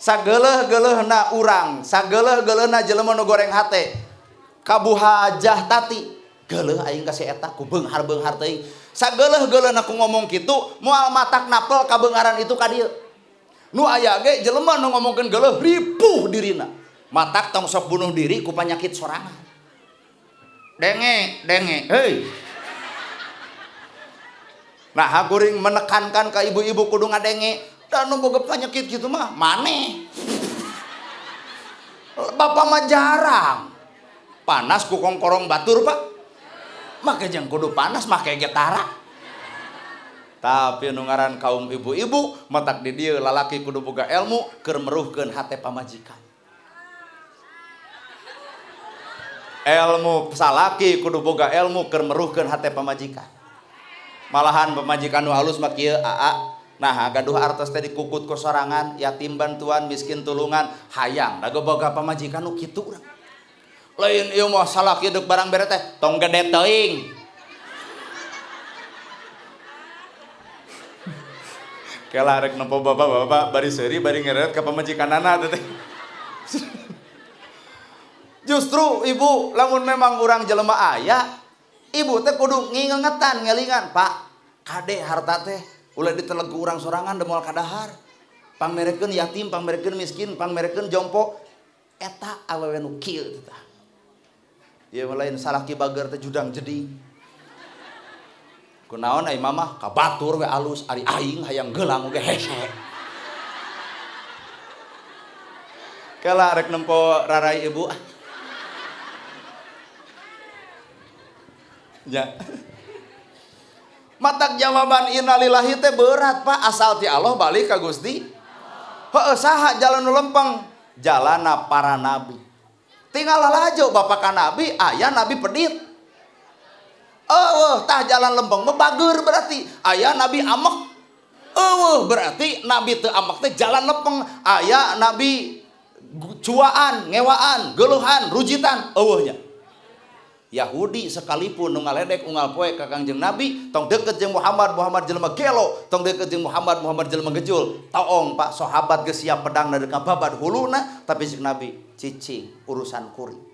Sageuleuh-geuleuhna urang, sageuleuh-geuleuhna jelema nu goreng hate. Kabuhajah tati, geuleuh aing ka si eta ku beunghar-beunghar teuing. Sageuleuh-geuleuhna ku ngomong kitu, moal matak napel kabeungharan itu ka dieu. Nu aya ge jelema nu ngomongkeun geuleuh ripuh dirina. Matak tong sok bunuh diri ku panyakit sorangan. Denge, denge, hei. Nah, kuring menekankan ke ibu-ibu kudu ngadenge, dan nu boga penyakit gitu mah maneh. Bapak mah jarang. Panas ku kongkorong batur, Pak. Make jeung kudu panas make getara. Tapi nu ngaran kaum ibu-ibu matak di dieu lalaki kudu boga ilmu keur meruhkeun hate pamajikan. Ilmu salaki kudu boga ilmu keur meruhkeun hate pamajikan. Malahan pamajikan nu alus mah kieu aa. Nah, gaduh artos teh dikukut ku sorangan, yatim bantuan, miskin tulungan, hayang da boga pamajikan nu kitu urang. Lain ieu mah salaki deuk barang bere teh tong gede teuing. Kela rek nempo bapak-bapak bari seuri bari ngeret ka pamajikanana teh. Justru ibu lamun memang urang jelema aya, ibu teh kudu ngingetan ngelingan, Pak, kade harta teh ulah ditelegu urang sorangan da moal kadahar. Pangmerekeun yatim, pangmerekeun miskin, pangmerekeun jompo, eta awewe nu kieu teh. Ieu mah lain salaki bager teh judang jeding. Kunaon ai mamah ka batur we alus, ari aing hayang geulang oge hese. Kela rek nempo rarai ibu. Ya. Matak jawaban innalillahi teh berat, Pak, asal ti Allah balik ka Gusti. Heueuh saha jalan nu lempeng? Jalana para nabi. Tinggal lalajo bapak ka nabi, aya nabi pedit. Eueuh tah jalan lempeng mah bager berarti. Aya nabi amek. Eueuh berarti nabi teu amek teh jalan lempeng. Aya nabi cuaan, ngewaan, geuluhan, rujitan, eueuh nya. Yahudi sekalipun nu ngaledek unggal poe ka Kangjeng Nabi, tong deket jeung Muhammad, Muhammad jelema gelo, tong deket jeung Muhammad, Muhammad jelema gejul. Toong Pak, sahabat geus siap pedangna deuk ngababad huluna, tapi cek Nabi cicing urusan kuring.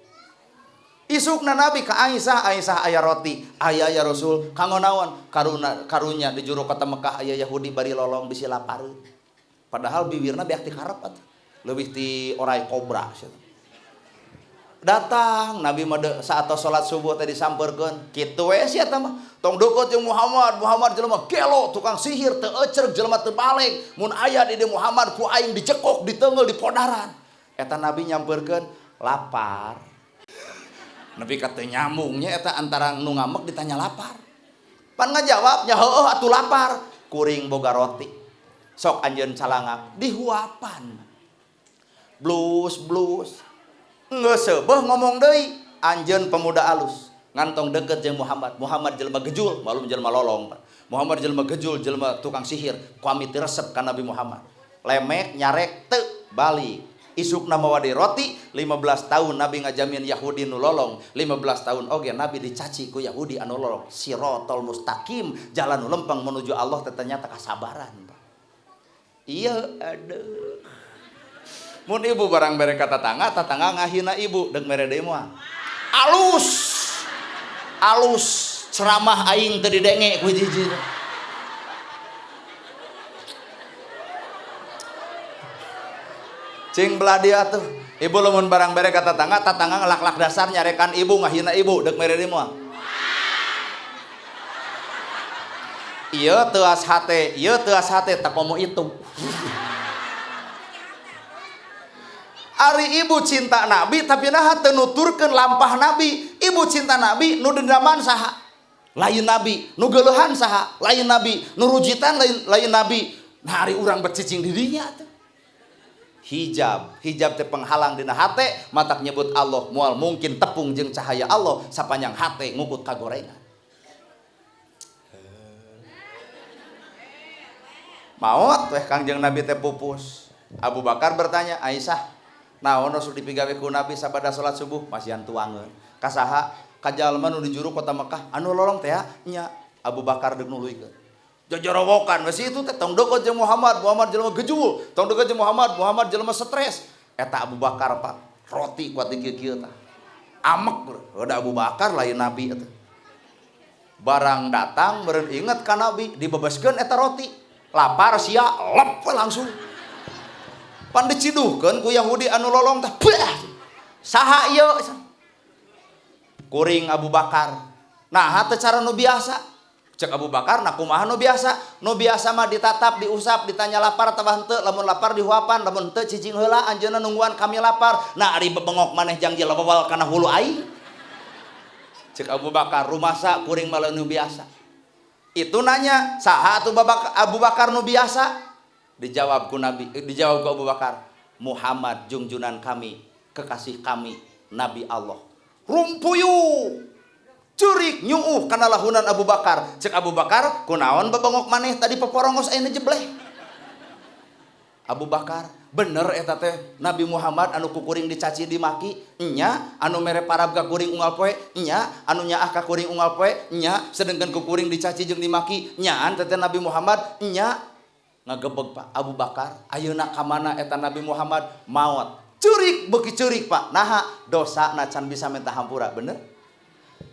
Isukna Nabi ka Aisyah, Aisyah aya roti, aya ya Rasul, kanggo naon? Karuna karunya di juru kota Mekah aya Yahudi bari lolong bisi lapareun. Padahal bibirna beak ti karep atuh. Leuwih ti orai kobra sia. Datang Nabi mah saat salat subuh teh disampeurkeun, kitu we sia tah mah. Tong deukeut jeung Muhammad, Muhammad jelema gelo, tukang sihir, teu ecreg, jelema teu baleg. Mun aya di dieu Muhammad ku aing dijekok, diteunggeul, dipodaran. Eta Nabi nyampeurkeun lapar. Nepi ka teu nyambungnya eta antara nu ngamek ditanya lapar. Pan ngajawab nya heueuh atuh lapar, kuring boga roti. Sok anjeun calangak dihuapan. Blus blus. Geus seubeuh ngomong deui, anjeun pemuda alus. Ngantong deket jeung Muhammad. Muhammad jelema gejul, malum jelema lolong. Muhammad jelema gejul, jelema tukang sihir. Ku ami teu resep ka Nabi Muhammad. Lemek nyarek teu balik. Isukna mawa deui roti, 15 tahun Nabi ngajamin Yahudi nu lolong, 15 tahun oge Nabi dicaci ku Yahudi anu lolong. Sirotol mustaqim, jalan nu lempeng menuju Allah teh ternyata kasabaran. Iya, aduh. Mun ibu barang bere ka tatangga, tatangga ngahina ibu, deuk mere deui moal. Alus. Alus ceramah aing teu didenge ku hiji-hiji. Cing belah dia tuh. Ibu lamun barang bere ka tatangga, tatangga ngelak-lak dasar nyarekan ibu ngahina ibu, deuk mere deui moal. Ieu teuas hate, ieu teuas hate tak komo itu. Ari ibu cinta Nabi tapi naha teu nuturkeun lampah Nabi. Ibu cinta Nabi nu dendaman saha? Lain Nabi. Nu geuleuhan saha? Lain Nabi. Nu rujitan lain Nabi. Nah ari urang bercicing di dinya tuh. Hijab, hijab teh penghalang dina hate, matak nyebut Allah moal mungkin tepung jeung cahaya Allah sapanjang hate ngukut kagorengan. Maot weh Kangjeng Nabi teh pupus. Abu Bakar bertanya, Aisyah, naon Rasul dipigawe ku Nabi sabada salat subuh masihan tuangeun. Ka saha? Ka jalma nu di juru kota Mekah anu lolong teh nya. Abu Bakar deuk nuluykeun. Jojorowokan we situ teh tong deukeut jeung Muhammad, Muhammad jelema gejul, tong deukeut jeung Muhammad, Muhammad jelema stres. Eta Abu Bakar Pak, roti kuat di kieu-kieu tah. Amek udah Abu Bakar lain Nabi eta. Barang datang meureun inget ka Nabi, dibebaskeun eta roti. Lapar sia lep langsung. Pan diciduhkeun ku Yahudi anu lolong tah. Bah! Saha ieu? Kuring Abu Bakar. Nah, teu cara nu biasa. Cek Abu Bakar, nah kumaha nu biasa? Nu biasa mah ditatap, diusap, ditanya lapar atawa henteu, lamun lapar dihuapan, lamun henteu cicing heula anjeunna nungguan kami lapar. Nah, ari bebengok maneh jang jelewel kana hulu aing. Cek Abu Bakar, rumasa kuring mah nu biasa. Itu nanya, saha atuh Abu Bakar nu biasa? Dijawab ku Nabi, dijawab ku Abu Bakar, Muhammad jungjunan kami, kekasih kami, Nabi Allah. Rumpuyu. Curik nyuuh kana lahunan Abu Bakar. Cek Abu Bakar, kunaon bebengok maneh tadi peporongos ayeuna jebleh. Abu Bakar, bener eta teh Nabi Muhammad anu kukuring dicaci dimaki, nya anu mere parab ka kuring unggal poe, nya anu nyaah ka kuring unggal poe, nya sedengkeun kukuring dicaci jeung dimaki, nyaan teh Nabi Muhammad, nya ngagebeg Pak Abu Bakar, ayeuna ka mana eta Nabi Muhammad maot. Curik beuki curik Pak. Naha dosana can bisa minta hampura, bener?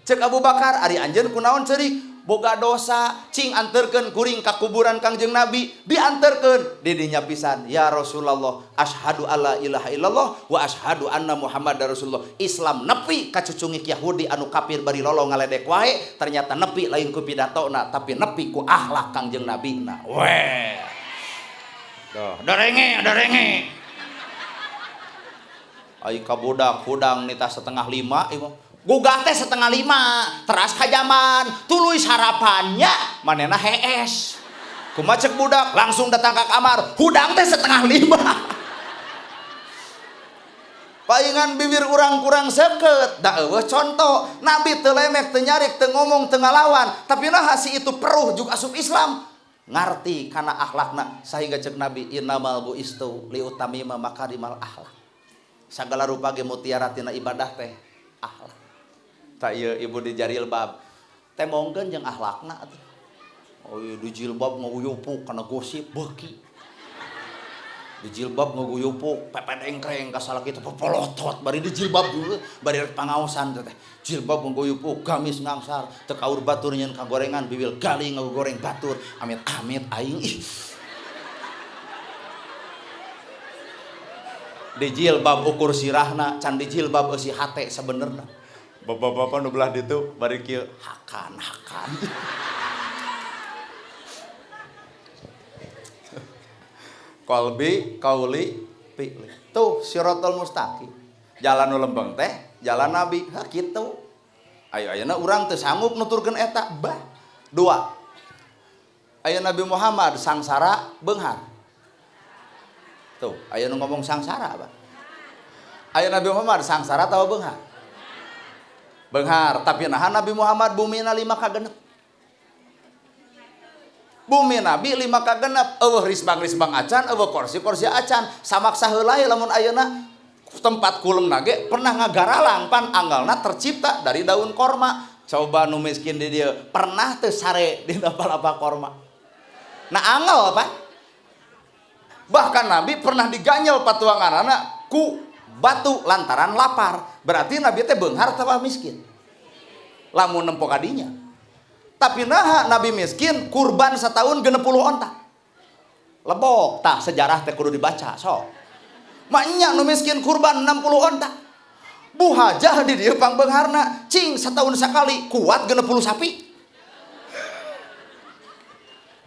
Cek Abu Bakar, ari anjeun kunaon ceurik? Boga dosa, cing anterkeun kuring ka kuburan Kangjeng Nabi, dianterkeun di dinya pisan. Ya Rasulullah, asyhadu alla ilaha illallah wa asyhadu anna Muhammadar Rasulullah. Islam nepi ka cucungik Yahudi anu kafir bari lolong ngaledek wae, ternyata nepi lain ku pidatona tapi nepi ku akhlak Kangjeng Nabi na. Weh. Duh, dorenge, dorenge. Ai ka budak hudang nita 4:30 ieu mah. Gugah teh 4:30, teras kajaman, tuluy sarapannya, manena hees. Kumaha cek budak, langsung datang ke kamar, hudang teh 4:30. Paingan bibir urang kurang seukeut, da eueuh contoh, Nabi teu lemek, teu nyarik, teu ngomong, teu ngalawan, tapi naha si itu peruh juga asup Islam. Ngarti kana akhlakna sehingga cek Nabi innamal buistu liutamima makarimal akhlak. Sagala rupa ge mutiara tina ibadah teh akhlak. Tak ieu ibu di jarilbab. Tembongkeun jeung akhlakna atuh. Oh ieu di jilbab ngaguyupuk kana gosip beuki. Di jilbab ngaguyupuk pepedengkreng ka salaki teh popolotot bari di jilbab dulu bari rek pangaosan teh. Jilbab ngaguyupuk gamis ngangsar teu kaur batur nyeun kagorengan bibil gali ngagoreng batur amit-amit aing ih. Di jilbab ukur sirahna can di jilbab eusi hate sabenerna. Bapak-bapak nu belah ditu bari kieu hakan hakan. Qalbi qauli fi'li. Tuh siratal mustaqim. Jalan nu lembeng teh jalan Nabi. Ha kitu. Ayo ayeuna urang teu sanggup nuturkeun eta bah. Dua. Aya Nabi Muhammad sangsara beunghar. Tuh, aya nu ngomong sangsara bah. Aya Nabi Muhammad sangsara atawa beunghar? Beunghar, tapi naha Nabi Muhammad bumina 5 ka 6. Bumi Nabi 5 ka 6, eueuh risbang-risbang acan, eueuh kursi-kursi acan, samaksa heula lamun ayeuna tempat kulemna ge pernah ngagaralang pan anggalna tercipta dari daun korma. Coba nu miskin di dieu pernah teu sare di palapa korma. Nah anggal pan. Bahkan Nabi pernah diganyel patuanganana ku batu lantaran lapar. Berarti Nabi teh beunghar atawa miskin? Lamun nempo kadinya. Tapi naha Nabi miskin kurban setahun 60 onta. Lebok tah sejarah teh kudu dibaca sok. Maknya nu miskin kurban 60 onta. Bu Hajah di dieu pangbeungharna cing setahun sekali kuat 60 sapi.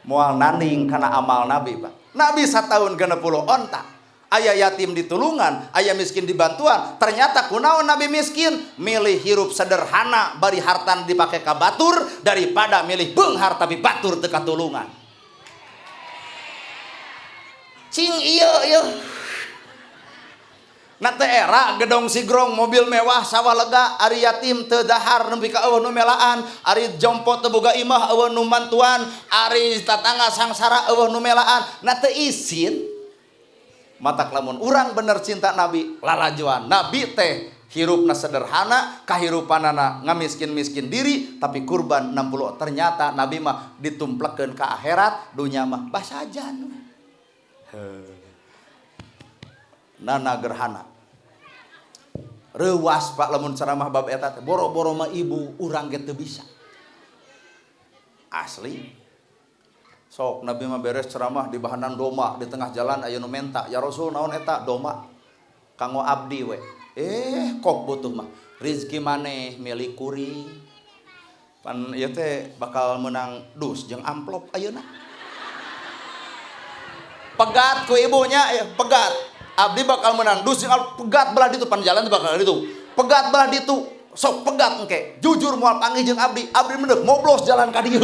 Moal nanding kana amal Nabi Pak. Nabi setahun 60 onta. Aya yatim ditulungan, aya miskin dibantuan. Ternyata kunaon Nabi miskin milih hirup sederhana bari hartan dipake ka batur daripada milih beunghar tapi batur teu katulungan. Cing ieu ieu. Na teh era gedong sigrong mobil mewah sawah lega ari yatim teu dahar nepi ka eueuh nu melaan, ari jompo teu boga imah eueuh nu mantuan, ari tatangga sangsara eueuh nu melaan. Na teu isin. Matak lamun urang bener cinta Nabi lalajuan. Nabi teh hirupna sederhana, kahirupanana ngamiskin-miskin diri tapi kurban 60. Ternyata Nabi mah ditumplekeun ka akhirat, dunya mah basajan. Nana gerhana. Reuwas Pak lamun ceramah bab eta teh boro-boro mah ibu urang ge teu bisa. Asli. Sok Nabi mah beres ceramah di bahanan doma di tengah jalan aya nu menta, ya Rasul naon eta doma kanggo abdi we. Kok butuh mah rizki maneh milik kuring. Pan ieu teh bakal menang dus jeung amplop ayeuna. Pegat ku ibunya, pegat. Abdi bakal menang dus jeung amplop, pegat belah ditu pan jalan bakal ditu. Pegat belah ditu, sok pegat engke. Jujur moal panggih jeung abdi, abdi mendek moblos jalan ka dieu.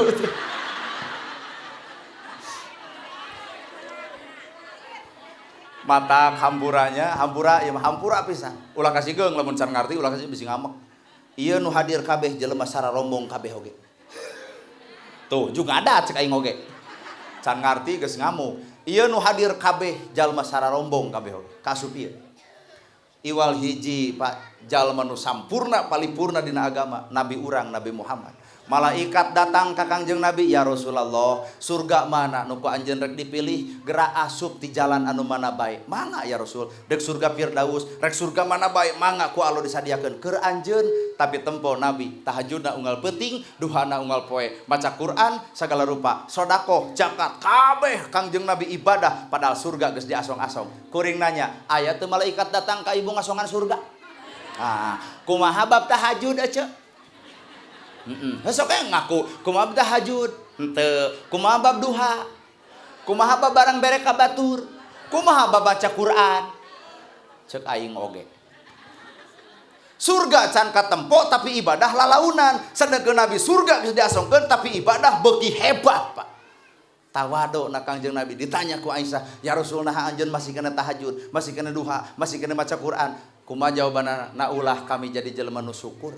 Mata hamburanya, hampura ya hampura pisan. Ulah kasih geung lamun can ngarti ulah kasih bisi ngamek. Ieu nu hadir kabeh jelema sararombong kabeh oge. Tuh juga ada cek aing oge. Can ngarti geus ngamuk. Ieu nu hadir kabeh jalma sararombong kabeh oge. Kasup ieu. Iwal hiji Pak jalma nu sampurna palipurna dina agama Nabi urang Nabi Muhammad. Malaikat datang ka Kangjeng Nabi, ya Rasulullah, surga mana nu ku anjeun rek dipilih, gerak asup di jalan anu mana bae. Mangga ya Rasul, rek surga Firdaus, rek surga mana bae, mangga ku Allah disadiakeun keur anjeun. Tapi tempo Nabi tahajudna unggal peuting, duhana unggal poe, maca Quran sagala rupa, sedekah, zakat, kabeh Kangjeng Nabi ibadah padahal surga geus diasong-asong. Kuring nanya, aya teu malaikat datang ka ibu ngasongan surga? Ah, kumaha bab tahajud ece? Sok we ngaku kumaha bab tahajud henteu, kumaha bab duha, kumaha bab barang bere ka batur, kumaha bab baca Quran. Cek aing oge. Surga can katempo tapi ibadah lalaunan. Sedengkeun Nabi surga geus diasongkeun tapi ibadah beuki hebat, Pak. Tawadu na Kangjeng Nabi ditanya ku Aisyah, ya Rasul naha anjeun masih kena tahajud, masih kena duha, masih kena maca Quran. Kumaha jawabanna? Na ulah kami jadi jelema nu syukur.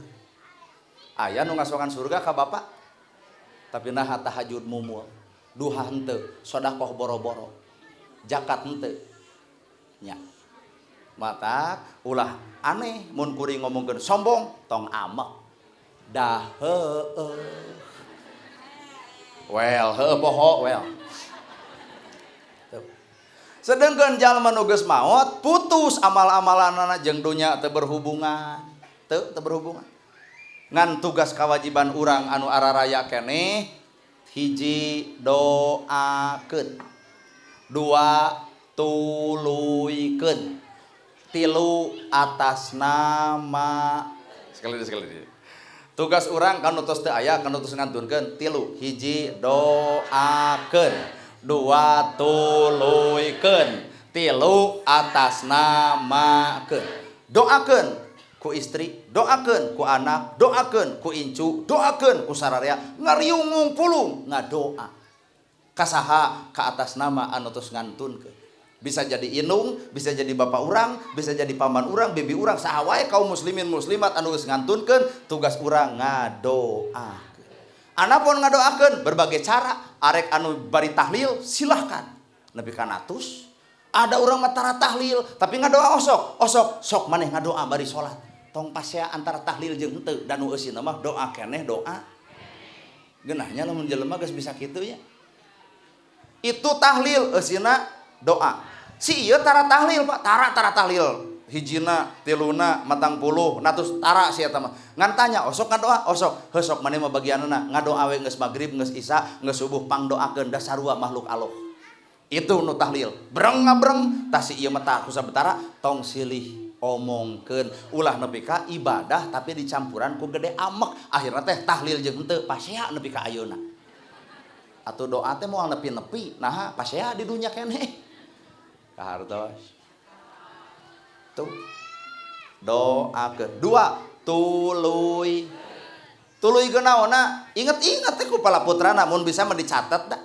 Aya nu ngasongan surga ka bapak tapi naha tahajud mumul, duha henteu, sedekah boro-boro, zakat henteu. Nya. Mata ulah aneh mun kuring ngomongkeun sombong tong amek. Dah heueuh. Well, heueuh poho well. Sedangkan jalma nu geus maot putus amal-amalanana jeung dunya teu berhubungan. Teu berhubungan. Ngan tugas kewajiban urang anu araraya keneh hiji doakeun. Dua tuluykeun. Tilu atas nama. Sekali deui. Tugas urang kanu tos teu aya kanu tos ngantunkeun tilu hiji doakeun. Dua tuluykeun, tilu atas namakeun. Doakeun ku istri, doakeun ku anak, doakeun ku incu, doakeun ku sararea, ngariung pulung ngadoa. Kasaha ka atas nama anu tos ngantunkeun. Bisa jadi inung, bisa jadi bapak urang, bisa jadi paman urang, bibi urang, saha wae kaum muslimin muslimat anu geus ngantunkeun, tugas urang ngadoakeun. Anapun ngadoakeun berbagai cara, arek anu bari tahlil silahkan. Nepi ka natus, ada urang mah tara tahlil tapi ngadoa osok, osok sok maneh ngadoa bari salat. Tong pasea antara tahlil jeung henteu dan nu eusina mah doa keneh doa. Geunahnya lamun jelema geus bisa kitu nya. Itu tahlil eusina doa. Si ieu tara tahlil Pak, tara tahlil. Hijina, tiluna, matang puluh, natus tara si eta mah. Ngan tanya osok ngadoa, osok. Heuh sok maneh mah bagianana ngadoa we geus magrib, geus isya, geus subuh pangdoakeun da sarua makhluk Allah. Itu nu tahlil. Breng ngabreng tah si ieu mah tah kusabetara tong silih omongkeun. Ulah nepi ka ibadah tapi dicampuran ku gede amek. Akhirna teh tahlil jeung henteu pasea nepi ka ayeuna. Atuh doa teh moal nepi-nepi, naha pasea di dunya keneh. Kahartos. Tuh doa kedua tuluy tuluy genaona inget-inget teh ku pala putrana mun bisa mah dicatet da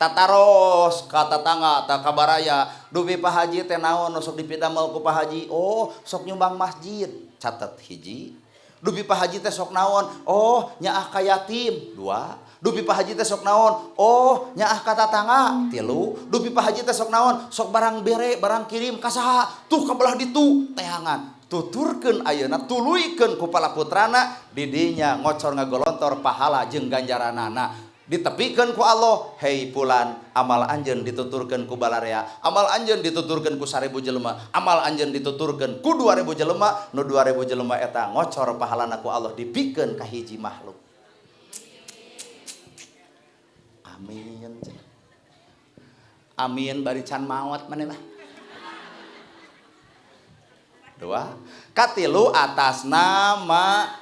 tataros ka tatangga ta ka baraya dupi Pak Haji teh naon sok dipidamel ku Pak Haji, oh sok nyumbang masjid catet hiji, dupi Pak Haji teh sok naon, oh nyaah ka yatim dua, dupi Pak Haji teh sok naon, oh nyaah ka tatangga tilu, dupi Pak Haji teh sok naon, sok barang bere barang kirim ka saha tuh ka belah ditu teangan tuturkeun ayeuna tuluykeun ku pala putrana didinya ngocor ngagolontor pahala jeung ganjaranana ditepikeun ku Allah. Hei pulan amal anjeun dituturkeun ku balarea, amal anjeun dituturkeun ku 1000 jelema, amal anjeun dituturkeun ku 2000 jelema, nu 2000 jelema eta ngocor pahalana ku Allah dipikeun ka hiji makhluk. Amin. Amin bari can maot maneh mah. Dua, katilu atas nama.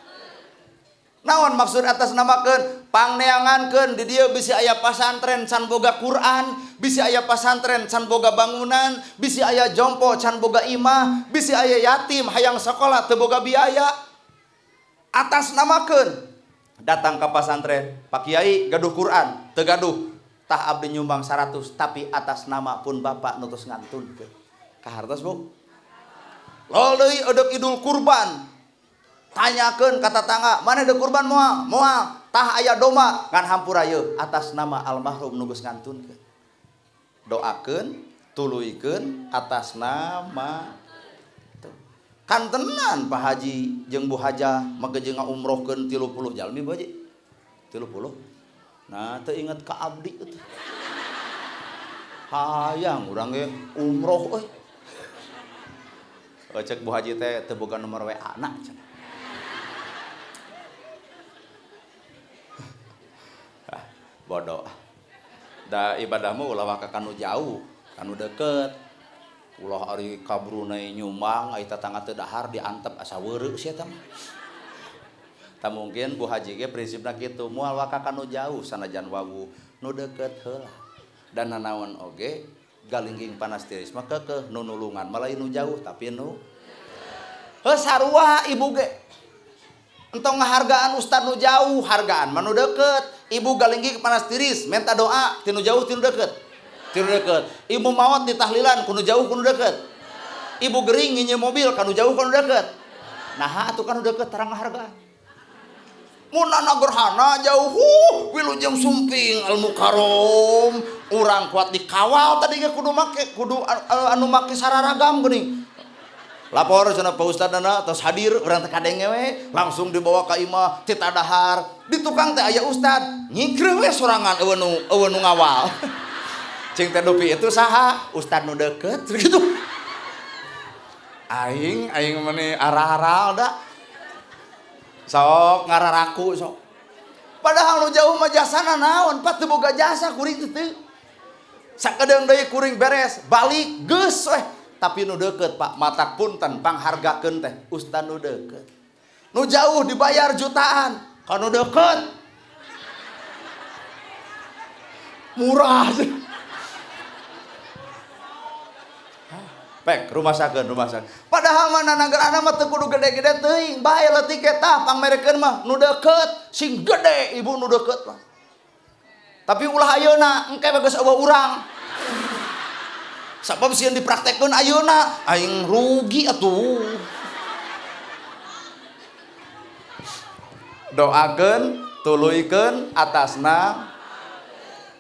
Naon maksud atas namakeun? Pangneangankeun di dieu bisi aya pasantren can boga Quran, bisi aya pasantren can boga bangunan, bisi aya jompo can boga imah, bisi aya yatim hayang sekolah teu boga biaya. Atas namakeun. Datang ke pasantren, Pak Kiai gaduh Quran, teu gaduh. Tah abdi nyumbang 100 tapi atas nama pun bapak nu tos ngantunkeun. Kahartos Bu? Lol deui eudeuk Idul Kurban. Tanyakeun ka tatangga, mana deuk kurban moal? Moal. Tah aya domba ngan hampura yeuh atas nama almarhum nu geus ngantunkeun. Doakeun, tuluykeun atas nama. Kan tenan Pak Haji jeung Bu Hajah make jeung ngaumrohkeun 30 jalmi Bu Haji. 30. Nah, teu inget ka abdi teh. Hayang urang ge umroh euy. Cek Bu Haji teh teu boga nomor WA na cenah. Bodoh. Da ibadahmu ulah waka kanu jauh, kanu deket. Ulah ari ka Brunei nyumbang, ai tatangga teu dahar diantep asa weureu sia tah mah. Tah mungkin Bu Haji ge prinsipna kitu, moal waka kanu jauh sanajan wawuh, nu deket heula. Dan nanaon oge galingging panas tiris mah keukeuh nu nulungan mah lain nu jauh tapi nu heuh sarua ibu ge. Entong ngahargaan ustad nu jauh, hargaan mah nu deket. Ibu galingging panas tiris, minta doa tinu jauh tinu deket. Tinu deket. Ibu maot di tahlilan kudu jauh kudu deket. Ibu gering nginjem mobil kanu jauh kanu deket. Nah atuh kanu deket tarang ngahargaan. Munana gerhana jauh, wilujeng sumping al mukarrom, urang kuat dikawal tadi ge kudu make kudu anu make sararagam geuning. Lapor cenah Pak Ustadna tos hadir urang teh kadenge we, langsung dibawa ka imah tita dahar. Di tukang teh aya ustad, nyikreuh we sorangan eueuh nu ngawal. Cing teh dupi itu saha? Ustad nu deukeut gitu. Aing aing meni arah-aral da. Sok ngararaku sok. Padahal nu jauh mah jasana naon, Pak teu boga jasa kuring teh. Sakedeung deui kuring beres, balik geus weh. Tapi nu deukeut Pak, matak punten panghargakeun teh ustad nu deukeut. Nu jauh dibayar jutaan, ka nu deukeut murah. Pek rumah sakit, rumah sakit. Padahal mah nanagerana mah teu kudu gede-gede teuing, bae leutik eta pangmerekeun mah nu deukeut, sing gede ibu nu deukeut mah. Tapi ulah ayeuna engke geus eueuh urang. Sabab sieun dipraktekkeun ayeuna, aing rugi atuh. Doakeun, tuluykeun atasna.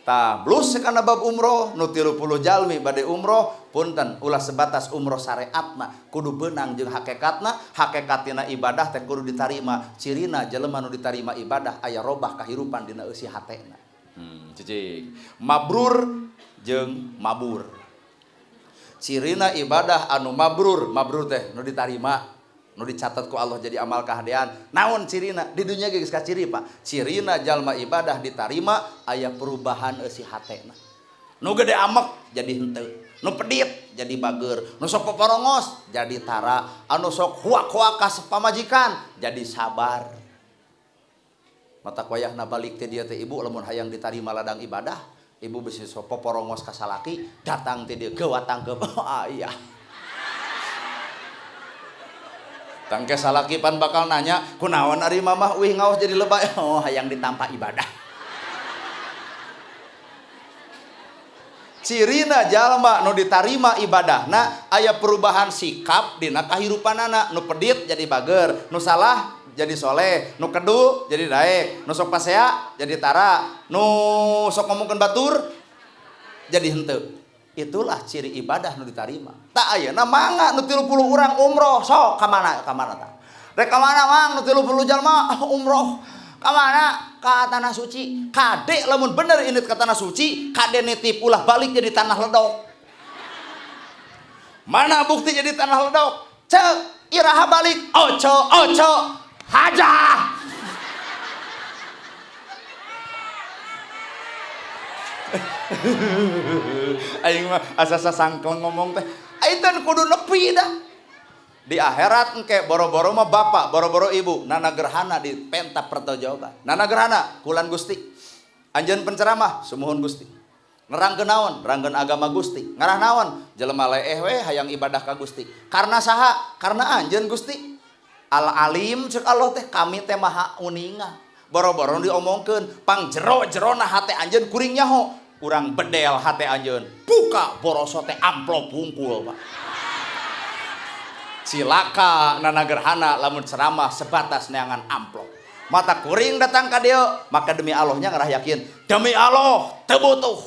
Tah, blus kana bab umroh nu 30 jalmi bade umroh punten ulah sebatas umroh syariatna kudu beunang jeung hakikatna, hakikatina ibadah teh kudu ditarima. Cirina jelema nu ditarima ibadah aya robah kahirupan dina eusi hatena. Cicing. Mabrur jeung mabur. Cirina ibadah anu mabrur, mabrur teh nu ditarima, nu dicatat ku Allah jadi amal kahadean. Naon cirina? Di dunya ge geus kaciri, Pak. Cirina jalma ibadah ditarima aya perubahan eusi hatena. Nu gede amek jadi henteu, nu pedit jadi bager, nu sok poporongos jadi tara, anu sok huak-huak ka pamajikan jadi sabar. Mata wayahna balik teh dia teh ibu lamun hayang ditarima ladang ibadah, ibu bisi sok poporongos ka salaki, datang teh dia geuwatang ke ayah. Tangke salaki pan bakal nanya, kunaon ari mamah uih ngaos jadi lebay? Oh, hayang ditampa ibadah. Cirina jalma nu ditarima ibadahna aya perubahan sikap dina kahirupanana, nu pedit jadi bager, nu salah jadi soleh, nu kedu jadi daek, nu sok pasea jadi tara, nu sok ngomongkeun batur jadi henteu. Itulah ciri ibadah nu ditarima. Tak ayeuna mangga nu 30 urang umroh sok ka mana ka mana tah? Rek ka mana mang nu 30 jalma umroh? Ka mana? Ka tanah suci. Kade lamun bener indit ka tanah suci, kade nitip ulah balik jadi tanah ledok. Mana bukti jadi tanah ledok? Cek iraha balik oco oco hajah. Aing mah asa sasangkleng ngomong teh. Aing teh kudu nepi dah. Di akhirat engke boro-boro mah bapak, boro-boro ibu, nana gerhana di penta pertanggungjawaban. Nana gerhana kulan Gusti. Anjeun penceramah sumuhun Gusti. Nerangkeun naon? Nerangkeun agama Gusti. Ngarah naon? Jelema leeh we hayang ibadah ka Gusti. Karena saha? Karena anjeun Gusti. Al alim ceuk Allah teh kami teh maha uninga. Boro-boro diomongkeun, pang jero-jerona hate anjeun kuring nyaho. Urang bedel hate anjeun. Buka boroso teh amplop hungkul, Pak. Cilaka nana gerhana lamun ceramah sebatas neangan amplop. Mata kuring datang ka dieu, maka demi Allahnya ngarah yakin, demi Allah teu butuh.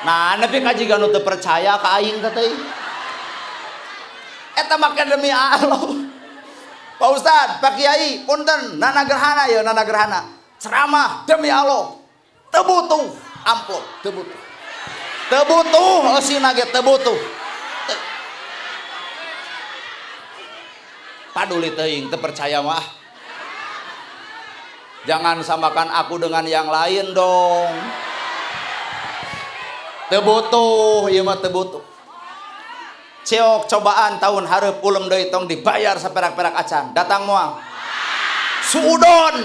Nah, nepi ka jiga nu teu percaya ka aing teh teuing. Eta make demi Allah. Pak Ustad, Pak Kiai, punten, nana gerhana ya, nana gerhana. Ceramah demi Allah. Teu butuh amplop, teu butuh. Teu butuh eusina ge teu butuh. Paduli teuing teu percaya mah. Jangan samakan aku dengan yang lain dong. Teu butuh, ieu mah teu butuh. Ceok cobaan tahun hareup ulem deui tong dibayar saperak-perak acan. Datang moal. Suudon.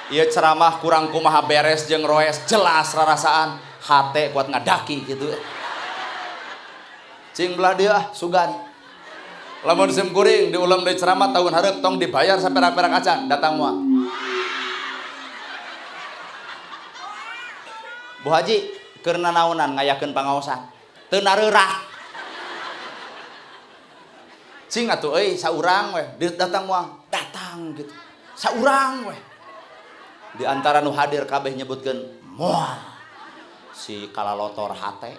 Ieu ceramah kurang kumaha beres jeung roes jelas rarasaan. Hate kuat ngadaki gitu. Cing belah dieu ah sugan. Lamun sim kuring diulem deui ceramah tahun hareup tong dibayar saperak-perak acan. Datang moal. Bu Haji keur nanaonan ngayakeun pangaosan. Teu nareurak. Cing atuh euy saurang weh datang moal. Datang gitu. Saurang weh. Di antara nu hadir kabeh nyebutkeun moal. Si kalalotor hate.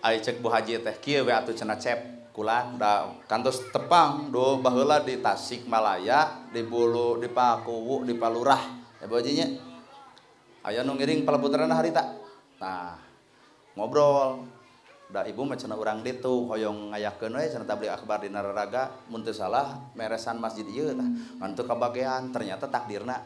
Ai cek Bu Haji teh kieu we atuh cenah cep kulan da kantos tepang do baheula di Tasikmalaya, di Bulu, di Pakuwu, di Palurah. Ya Bu Haji nya. Aya nu ngiring palaputrana harita. Nah, ngobrol. Da ibu mah cenah urang ditu hoyong ngayakeun we cenah tabligh akbar di Nararaga mun teu salah meresan masjid ieu tah. Ngan teu kabagean ternyata takdirna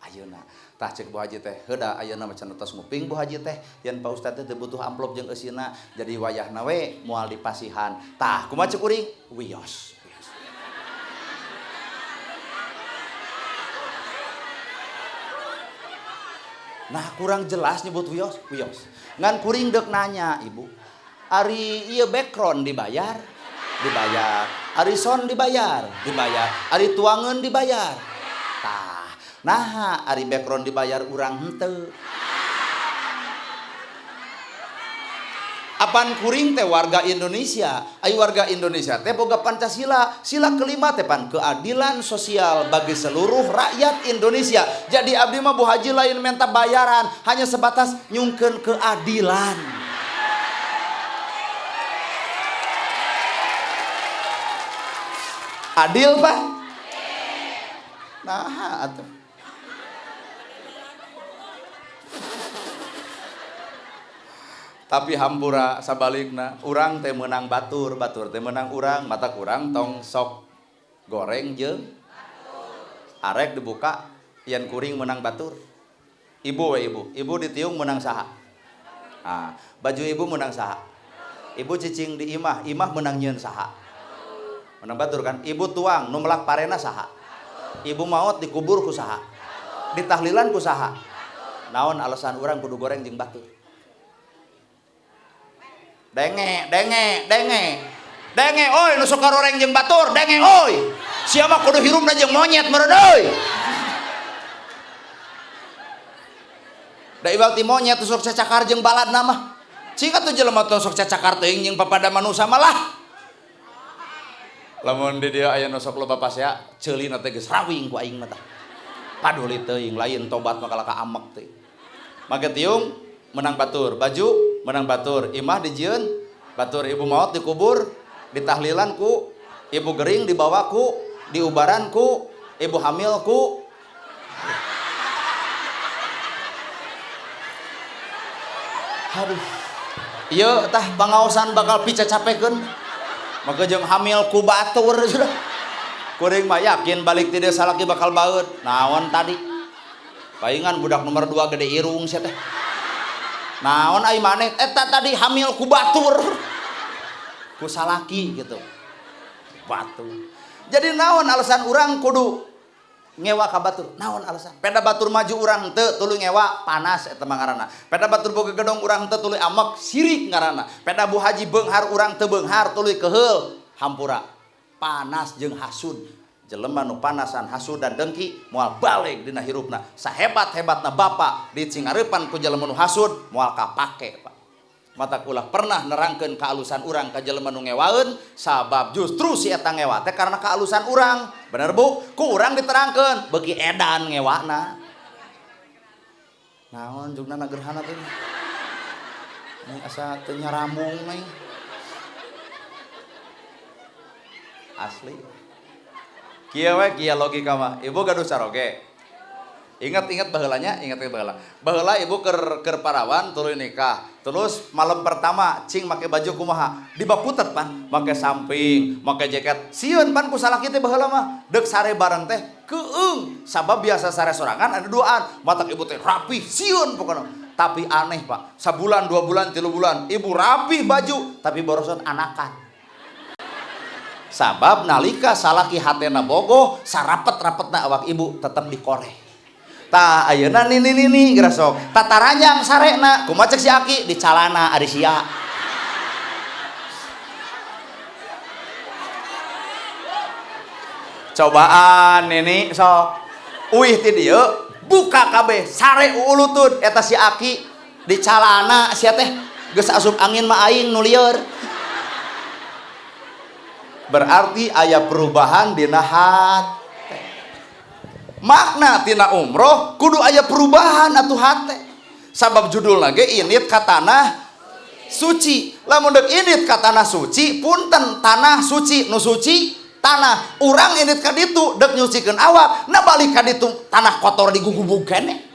ayeuna. Tah cek Bu Haji teh heuda ayeuna mah cenah tos nguping Bu Haji teh yen Pak Ustad teh teu butuh amplop jeung eusina jadi wayahna we moal dipasihan. Tah kumaha cek kuring? Wios. Nah kurang jelas nyebut wios, wios. Ngan kuring deuk nanya ibu. Ari ieu background dibayar, dibayar. Ari sound dibayar, dibayar. Ari tuangeun dibayar. Tah, naha ari background dibayar urang henteu. Apan kuring teh warga Indonesia, ai warga Indonesia teh boga Pancasila, sila kelima teh pan keadilan sosial bagi seluruh rakyat Indonesia. Jadi abdi mah Bu Haji lain minta bayaran, hanya sebatas nyungkeun keadilan. Adil Pak? Nah, atuh. Tapi hampura sabalikna, urang teh meunang batur, batur teh meunang urang, mata kurang tong sok goreng jeung arek dibuka yen kuring meunang batur. Ibu we ibu, ibu ditiung meunang saha? Nah, baju ibu meunang saha? Ibu cicing di imah, imah meunang nyieun saha? Menang batur kan? Ibu tuang nu melak parena saha? Ibu maot dikubur ku saha? Ditahlilan ku saha? Naon alasan urang kudu goreng jeung batur? Denge, denge, denge. Denge oi nu sok goreng jeung batur, denge oi. Sia mah kudu hirupna jeung monyet meureun euy. Da ibal ti monyet sok cacakar jeung baladna mah. Cing atuh jelema teh sok cacakar teuing jeung papada manusa mah lah. Lamun di dieu aya nu sok loba pasea, ceulina teh geus rawing ku aing mah tah. Paduli teuing lain tobat mah kalaka amek teh. Make tiung menang batur, baju menang batur, imah dijieun batur, ibu maot dikubur, ditahlilan ku, ibu gering dibawa ku, diubaran ku, ibu hamil ku. Aduh. Ieu tah pangaosan bakal picacapekeun. Maka jeung hamil ku batur sudah. Kuring mah yakin balik ti desa salaki bakal baeud. Naon tadi? Paingan budak nomor 2 gede irung sia teh. Naon ai maneh eta tadi hamil ku batur. Ku salaki gitu. Batur. Jadi naon alasan urang kudu ngewa ka batur? Naon alasan? Peda batur maju urang teu tuluy ngewa panas eta mah ngaranna. Peda batur boga gedong urang teu tuluy amek sirik ngaranna. Peda Bu Haji beunghar urang teu beunghar tuluy keheul hampura. Panas jeung hasud. Jelema nu panasan hasud dan dengki moal balik dina hirupna. Sahebat-hebatna bapa di cingareupan ku jelema nu hasud moal kapake, Pak. Mata ulah pernah nerangkeun kaalusan urang ka jelema nu ngewaeun sabab justru si eta ngewa teh karena kaalusan urang. Bener Bu? Ku urang diterangkeun beuki edan ngewana. Naon jugna gerhana teh? Ini asa teu nyarambung nih. Asli. Kieu we kieu logika mah. Ibu gaduh caroge. Ingat-ingat baheulanya, ingat-ingat baheula. Baheula ibu keur parawan tuluy nikah. Terus malam pertama cing make baju kumaha? Dibaputet pan, make samping, make jaket. Sieun pan ku salaki teh baheula mah. Deuk sare bareng teh keung. Sabab biasa sare sorangan ada duaan. Matak ibu teh rapih, sieun pokona. Tapi aneh Pak, sabulan, 2 bulan, 3 bulan, ibu rapih baju, tapi borosot anakan. Sabab nalika salaki hatena bogoh, sarapet-rapetna awak ibu tetep dikoreh. Tah ayeuna nini nini geura sok tataranjang sarena kumaha cek si aki di calana ari sia. Cobaan nini sok uih ti dieu buka kabeh sare uulutun eta si aki di calana sia teh geus asup angin mah aing nu lieur. Berarti aya perubahan dina hate. Makna tina umroh kudu aya perubahan atuh hate. Sabab judulna ge init ka tanah suci. Lamun deuk init ka tanah suci, punten tanah suci nu suci tanah. Urang init ka ditu deuk nyucikeun awak, nah balik ka ditu tanah kotor digugubug keneh.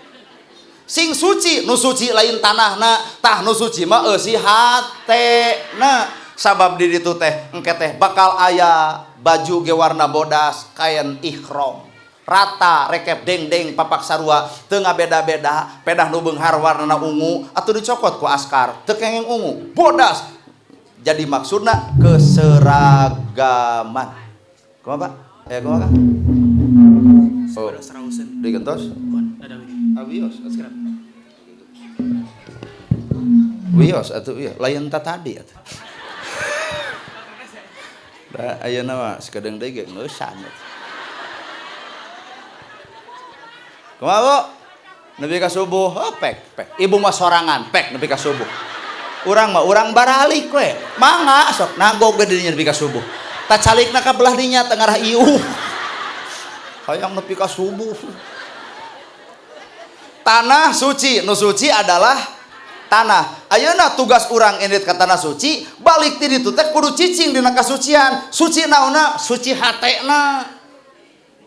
Sing suci nu suci lain tanahna, tah nu suci mah eusi hatena. Sabab di ditu teh engke teh bakal aya baju ge warna bodas kain ihram. Rata rekep deng-deng papak sarua teu ngabeda-beda, pedah nu beunghar warnana ungu atuh dicokot ku askar teu kengeng ungu bodas. Jadi maksudna keseragaman. Kumaha Pak? Kumaha Kang? Oh, digentos? Abios atuh. Wios atuh ieu lain ta tadi atuh. Da ayeuna mah sakedeung deui ge ngeusan. Kumaha Bu? Nepi ka subuh, oh, pek, pek. Ibu mah sorangan, pek nepi ka subuh. Urang mah urang baralik we. Mangga sok nagog ge dinya nepi ka subuh. Tacalikna ka belah dinya teu ngarah iuh. Hayang nepi ka subuh. Tanah suci, nu suci adalah tanah. Ayeuna tugas urang indit ka tanah suci, balik ti ditu teh kudu cicing dina kasucian. Suci naonna? Suci hatena.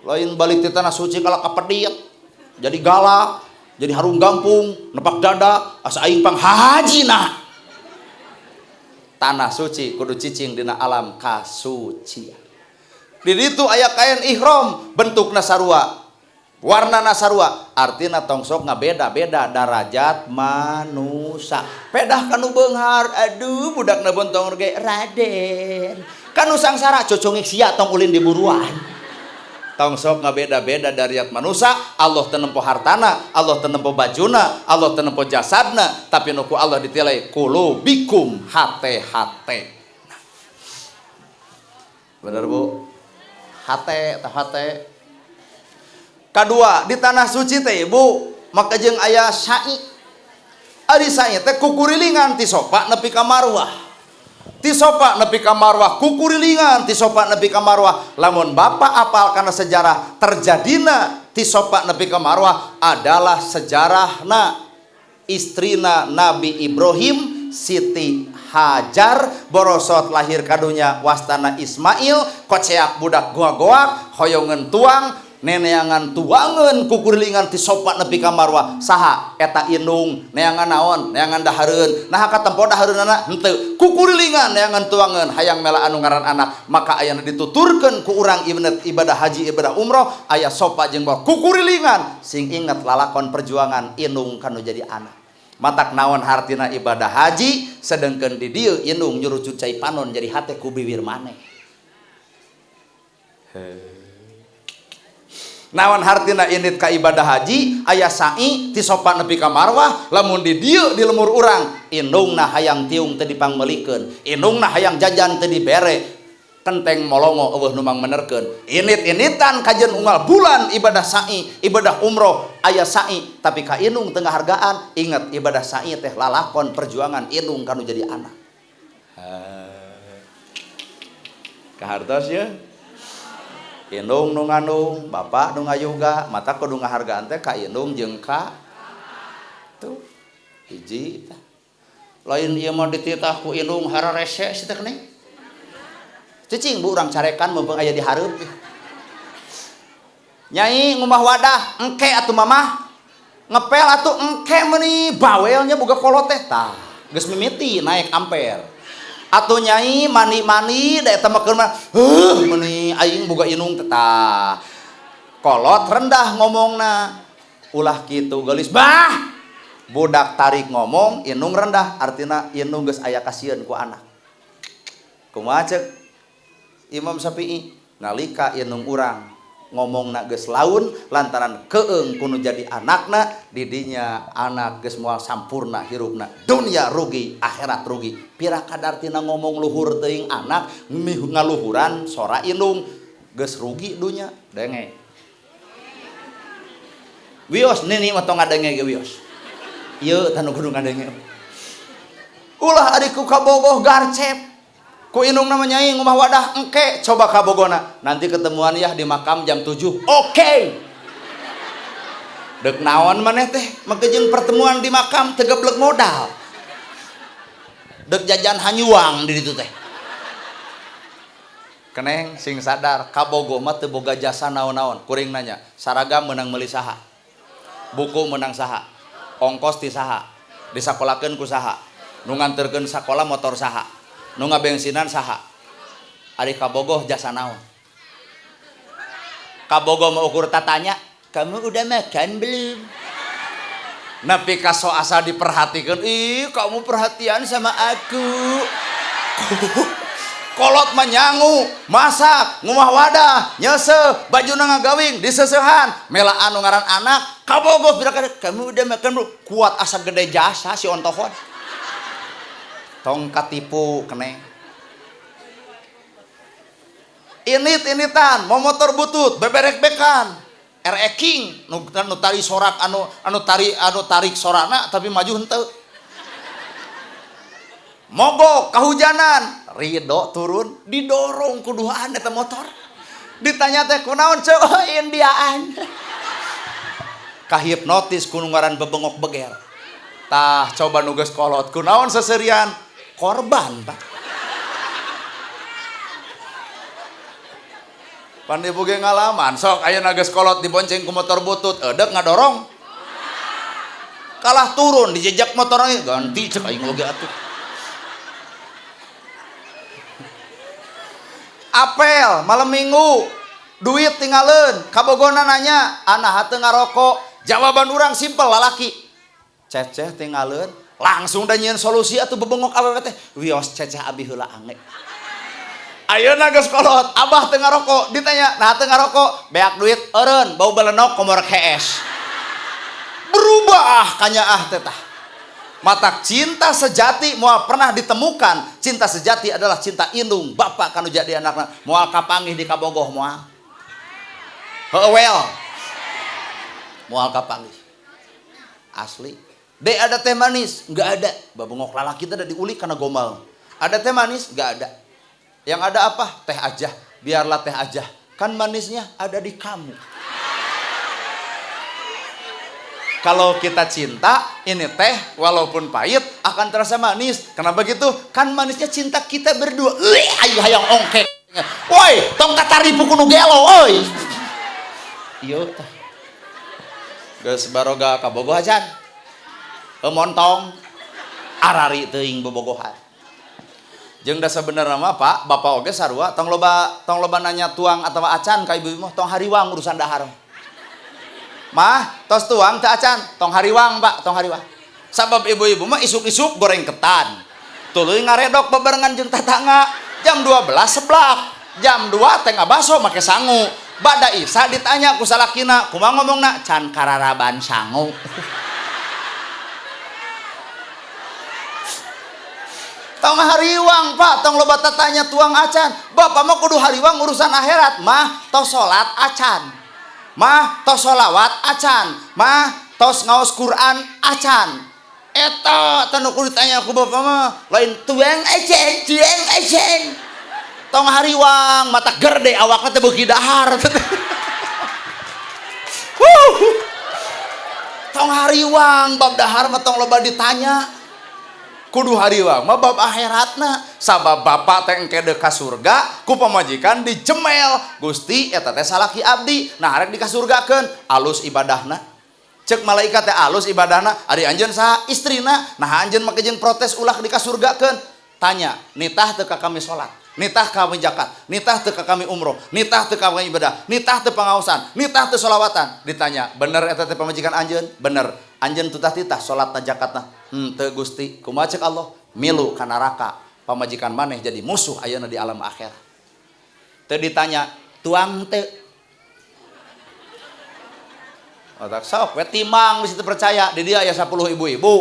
Lain balik ti tanah suci kalah kapedit. Jadi galak, jadi harum gampung, nepak dada, asa aing pang hajina. Tanah suci kudu cicing dina alam kasucian. Di ditu aya kain ihram, bentukna sarua, warnana sarua, artina tong sok ngabeda-beda darajat manusa. Pedah kanu beunghar, aduh budakna bontong ge raden. Kanu sangsara cocongik sia tong ulin di buruan. Tong sok ngabeda-beda darajat manusa, Allah teu nempo hartana, Allah teu nempo bajuna, Allah teu nempo jasadna, tapi nu ku Allah ditilai kulubikum hate-hate. Bener Bu? Hate tah hate. Kadua, di tanah suci teh Ibu, maka jeung aya sa'i. Ari sa'i teh kukurilingan ti Sofa nepi ka Marwah. Ti Sofa nepi ka Marwah kukurilingan ti Sofa nepi ka Marwah. Lamun bapak apal kana sejarah terjadina ti Sofa nepi ka Marwah adalah sejarahna istrina Nabi Ibrahim Siti Hajar borosot lahir kadunya wastana Ismail koceak budak goa-goak hoyongeun tuang neneangan tuangeun kukurilingan ti Sofa nepi ka Marwah. Saha eta indung neangan naon neangan dahareun naha katempo dahareunana henteu kukurilingan neangan tuangeun hayang mela anu ngaran anak. Maka ayana dituturkeun ku urang ibadah haji ibadah umroh aya Sofa jeung Marwah kukurilingan sing inget lalakon perjuangan indung kanu jadi anak. Matak naon hartina ibadah haji sedengkeun di dieu indung nyurucut cai panon jadi hate ku biwir maneh. Naon hartina indit ka ibadah haji aya sa'i ti Sofa nepi ka Marwah. Lamun di dieu di lemur urang indungna hayang tiung teu dipangmeulikeun, indungna hayang jajan teu dibere, kenteng molongo eueuh nu mangmenerkeun. Init-initan kajen unggal bulan ibadah sa'i ibadah umroh aya sa'i tapi ka indung teu ngahargaan. Ingat ibadah sa'i teh lalakon perjuangan indung kanu jadi anak. Kahartos ya indung nu ngandung, bapak nu ngayuga, mata kudu ngahargaan teh ka indung jeung ka tuh hiji tah. Lain ieu mah dititah ku indung hararese si teh keneh. Cicing bu urang carekan mumpung aya di hareup. Nyai ngumah wadah, engke atuh mamah. Ngepel atuh engke meuni bawelnya boga kolot teh tah. Geus mimiti naik amper. Atuh nyai mani-mani da eta mah keur mah heuh meuni aing boga indung teh tah. Kolot rendah ngomongna. Ulah kitu geulis bah. Budak tarik ngomong indung rendah artina indung geus aya kasieun ku anak. Kumaha ceuk Imam Syafi'i nalika indung urang ngomongna geus laun lantaran keung kudu jadi anakna didinya anak geus moal sampurna hirupna dunia rugi akhirat rugi. Pira kadartina ngomong luhur teuing anak ngaluhuran sora indung geus rugi dunya denge. Wios nini mah tong ngadenge ge wios. Ieu tah nu kudu ngadenge. Ulah ari ku kabogoh garcep. Ku indung nama nyai ngumah wadah engke coba kabogona. Nanti ketemuan ya di makam jam 7. Oke. Dek naon maneh teh make jeung pertemuan di makam teu geblek modal. Dek jajan hanyuang di ditu teh. Keneng sing sadar kabogoh mah teu boga jasa naon-naon. Kuring nanya, saragam meunang meuli saha? Buku meunang saha? Ongkos ti saha? Disakolakeun ku saha? Nu nganterkeun sakola motor saha? Nu ngabensinan saha? Ari kabogoh jasa naon? Kabogoh mah ukur tatanya, kamu udah makan belum? Nepi ka so asa diperhatikeun, ih kamu perhatian sama aku. Kolot menyangu, masak, ngumah wadah, nyeseh, bajuna ngagawing, diseseuhan, mela anu ngaran anak, kabogoh bila kamu udah makan belum? Kuat asa gede jasa si ontohon. Tong katipu keneng. Init-initan, mau motor butut, beberek-bekan. RE King, nu tari sorak anu tarik sorana tapi maju henteu. Mogok kahujanan, Ridho turun didorong kuduaan eta motor. Ditanya teh kunaon ceu? Oh, Indiaan. Kahipnotis ku nu ngaran bebengok beger. Tah coba nu geus kolot kunaon seserian? Korban, Pak. Pan ibu ge ngalaman, sok ayeuna geus kolot dibonceng ku motor butut, edek ngadorong. Kalah turun dijejak motorna ganti cek aing oge atuh. Apel malam minggu duit tinggalin kabogona nanya anak hate ngarokok, jawaban orang simpel lalaki ceceh tinggalin langsung dan nyieun solusi atuh bebengok awewe teh wios ceceh abi heula ange. Ayeuna geus kolot abah teu ngarokok ditanya nah teu ngarokok beak duit eureun bau belenok komor KS berubah kanyaah teh tah. Matak cinta sejati moal pernah ditemukan. Cinta sejati adalah cinta indung bapak kanu jadi anakna. Moal kapanggih di kabogoh moal. Heueuh wel. Moal kapanggih. Asli. De ada teh manis? Enggak ada. Babengok lalaki teh da diulik kana gomal. Ada teh manis? Enggak ada. Yang ada apa? Teh aja. Biarlah teh aja. Kan manisnya ada di kamu. Kalau kita cinta, ini teh walaupun pahit akan terasa manis. Kenapa gitu? Kan manisnya cinta kita berdua. Ayo hayang ongkek. Woi, tong kataripu kudu gelo euy. Ieu tah. Geus baroga kabogoh acan. Montong arari teuing bobogohan. Jeung da sabenerna mah Pak, bapak oge sarua tong loba nanya tuang atawa acan ka ibu-ibu mah tong hariwang urusan dahar. Mah, tos tuang teu acan, tong hariwang Pak, tong hariwang. Sabab ibu-ibu mah isuk-isuk goreng ketan. Tuluy ngaredok bebarengan jeung tatangga. Jam 12 seblak, jam 2 teh ngabaso make sangu. Bada isa ditanya ku salakina, kumaha ngomongna? Can kararaban sangu. Tong hariwang Pak, tong loba tatanya tuang acan. Bapak mah kudu hariwang urusan akhirat. Mah, tos salat acan. Mah tos sholawat acan, mah tos ngaos Quran acan. Eta teu nu kudu ditanya ku bapak mah, lain tuang acan, tuang acan. Tong hariwang mata gerde awakna teh beuki dahar. Huh. Tong hariwang bab dahar mah tong loba ditanya. Kudu hariwang mah bab akhiratna. Sabab bapak teh engke deuk ka surga ku pamajikan dijemel. Gusti eta teh salaki abdi, nah arek dikasurgakeun, alus ibadahna. Cek malaikat teh alus ibadahna, ari anjeun saha istrina, nah anjeun make jeung protes ulah dikasurgakeun. Tanya, nitah teu ka kami salat, nitah kami zakat, nitah teu ka kami umroh, nitah teu ka kami ibadah, nitah teu pangaosan, nitah teu sholawatan. Ditanya, bener eta teh pamajikan anjeun? Bener. Anjeun tutah-titah salatna zakatna. Henteu Gusti, kumaha cek Allah? Milu ka neraka. Pamajikan maneh jadi musuh ayeuna di alam akhirat. Teu ditanya, tuang teu? Otak sok we timang geus teu percaya. Di dieu aya 10 ibu-ibu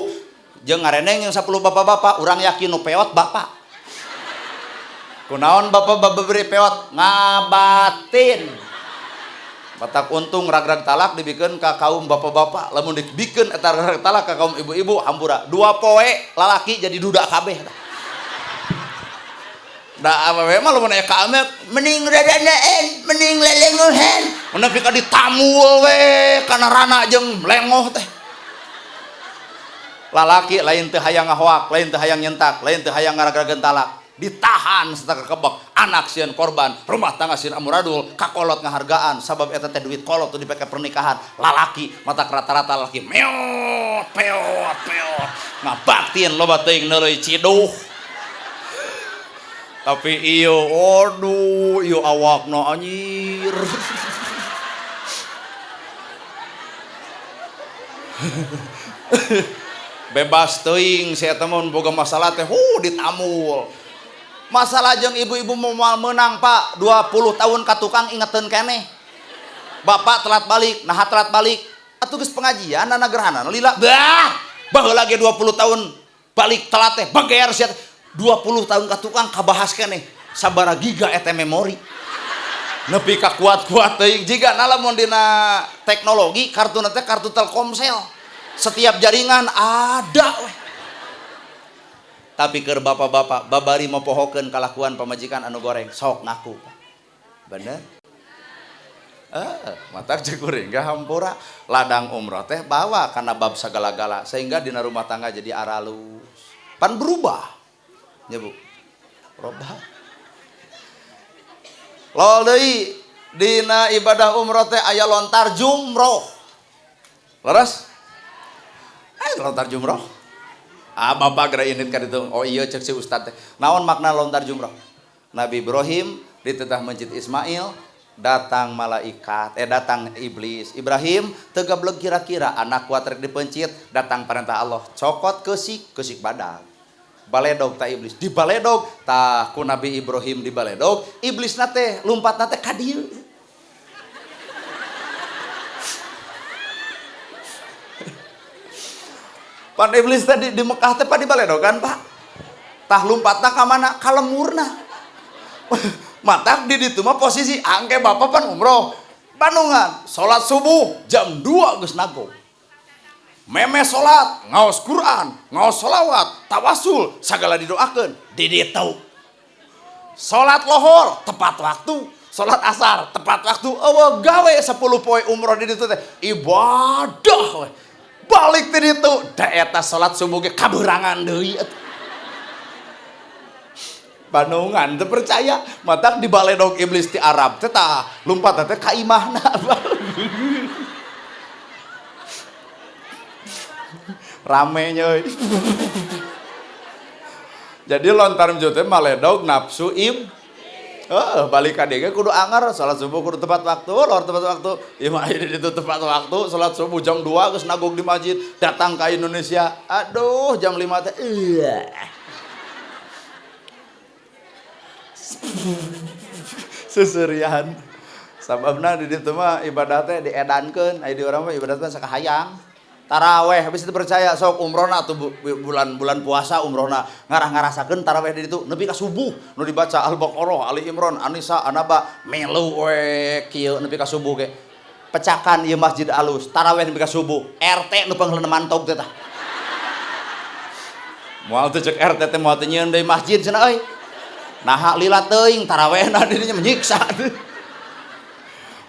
jeung ngareneng yang 10 bapak-bapak, urang yakin nu peot bapak. Kunaon bapak-bapak beri peot? Ngabatin. Batak untung rag-rag talak dibikeun ka kaum bapak-bapak, lamun dibikeun eta rag-rag talak ka kaum ibu-ibu hampura. 2 poe lalaki jadi duda kabeh. Da awewe mah lamun aya ka amek mending radanaen, mending lelengohan. Nepi ka ditamul we kana rana jeung lengoh teh. Lalaki lain teu hayang ngahoak, lain teu hayang nyentak, lain teu hayang ngaragrageun talak. Ditahan sataka kebek, anak sieun korban, rumah tangga sieun amuradul, kakolot ngahargaan sabab eta teh duit kolot tuh dipake pernikahan. Lalaki mata rata-rata lalaki meot peot peot ngabatin loba teuing neuleuy ciduh. Tapi iyo aduh iyo awakna anjir. Bebas teuing si eta mah boga masalah teh ditamul. Masalah jeung ibu-ibu moal meunang Pak, 20 tahun ka tukang ingeteun keneh. Bapak telat balik, naha telat balik? Atuh geus pengajian nana gerhana lila. Bah, baheula ge 20 tahun balik telat teh bager sia. 20 tahun ka tukang kabahas keneh. Sabaraha giga eta memori. Nepi ka kuat-kuat teuing jiga lamun dina teknologi kartuna teh kartu Telkomsel. Setiap jaringan ada weh. Tapi keur bapak-bapak babari mopohokeun kalakuan pamajikan anu goreng sok ngaku Pak. Bener? Matak jeung kuring ge hampura ladang umroh teh bawa kana bab sagala-gala sehingga dina rumah tangga jadi aralus. Pan berubah. Nya Bu. Berubah. Lol deui dina ibadah umroh teh aya lontar jumroh. Leres? Lontar jumroh. Ah bapak geura indit ka ditu. Oh iya cek si ustad teh. Naon makna lontar jumroh? Nabi Ibrahim ditetah mencit Ismail, datang malaikat, datang iblis. Ibrahim teu gableg kira-kira anak kuat rek dipencit, datang perintah Allah, cokot keusik, keusik badag. Baledog ta iblis, dibaledog tah ku Nabi Ibrahim dibaledog, iblisna teh lumpatna teh ka dieu. Pan iblis tadi di Mekah teh pan dibaledogan Pak. Tah lumpatna ka mana? Ka lemurna. Matak di ditu mah posisi angke bapak pan umroh. Bandungan salat subuh jam 2 geus nago. Meme salat, ngaos Quran, ngaos sholawat, tawasul, sagala didoakeun di ditu. Salat lohor tepat waktu, salat asar tepat waktu, eueuh gawe 10 poe umroh di ditu teh ibadah we. Balik ti ditu, da eta salat subuh ge kaberangan deui atuh. Bandungan teu percaya, matak dibaledog iblis ti Arab teh tah lumpat teh ka imahna. Rame nya euy. Jadi lontar teh maledog nafsu im. Balik ka dieu ge kudu anger, salat subuh kudu tepat waktu, lor tepat waktu. Ieu mah aya di ditu tepat waktu, salat subuh jam 2 geus nagog di masjid, datang ka Indonesia. Aduh, jam 5 teh. Seserian. Sababna di ditu mah ibadah teh diedankeun, aya di urang mah ibadah teh sakahayang. Taraweh habis itu percaya sok umrohna atuh bulan-bulan puasa umrohna ngarah ngarasakeun taraweh di ditu nepi ka subuh nu dibaca Al-Baqarah, Ali Imran, An-Nisa, An-Naba melu we kieu nepi ka subuh ge. Pecakan ieu masjid alus, taraweh nepi ka subuh, RT nu pangleuna mantog teh tah. Moal teu ceuk RT teh moal teu nyieun deui masjid cenah euy. Naha lila teuing tarawehna di dinya menyiksa.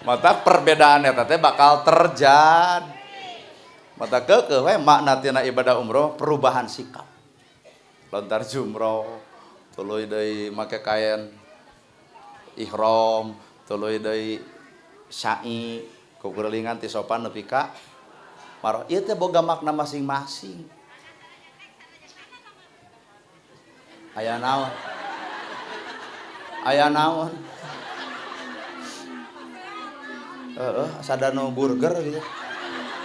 Mata perbedaan eta teh bakal terjadi. Mata keukeuh we makna tina ibadah umroh perubahan sikap. Lontar jumroh, tuluy deui make kain ihram, tuluy deui sa'i, kukurelingan ti sopan nepi ka Marwah. Ieu teh boga makna masing-masing. Aya naon? Aya naon? Heeh, sadano burger gitu.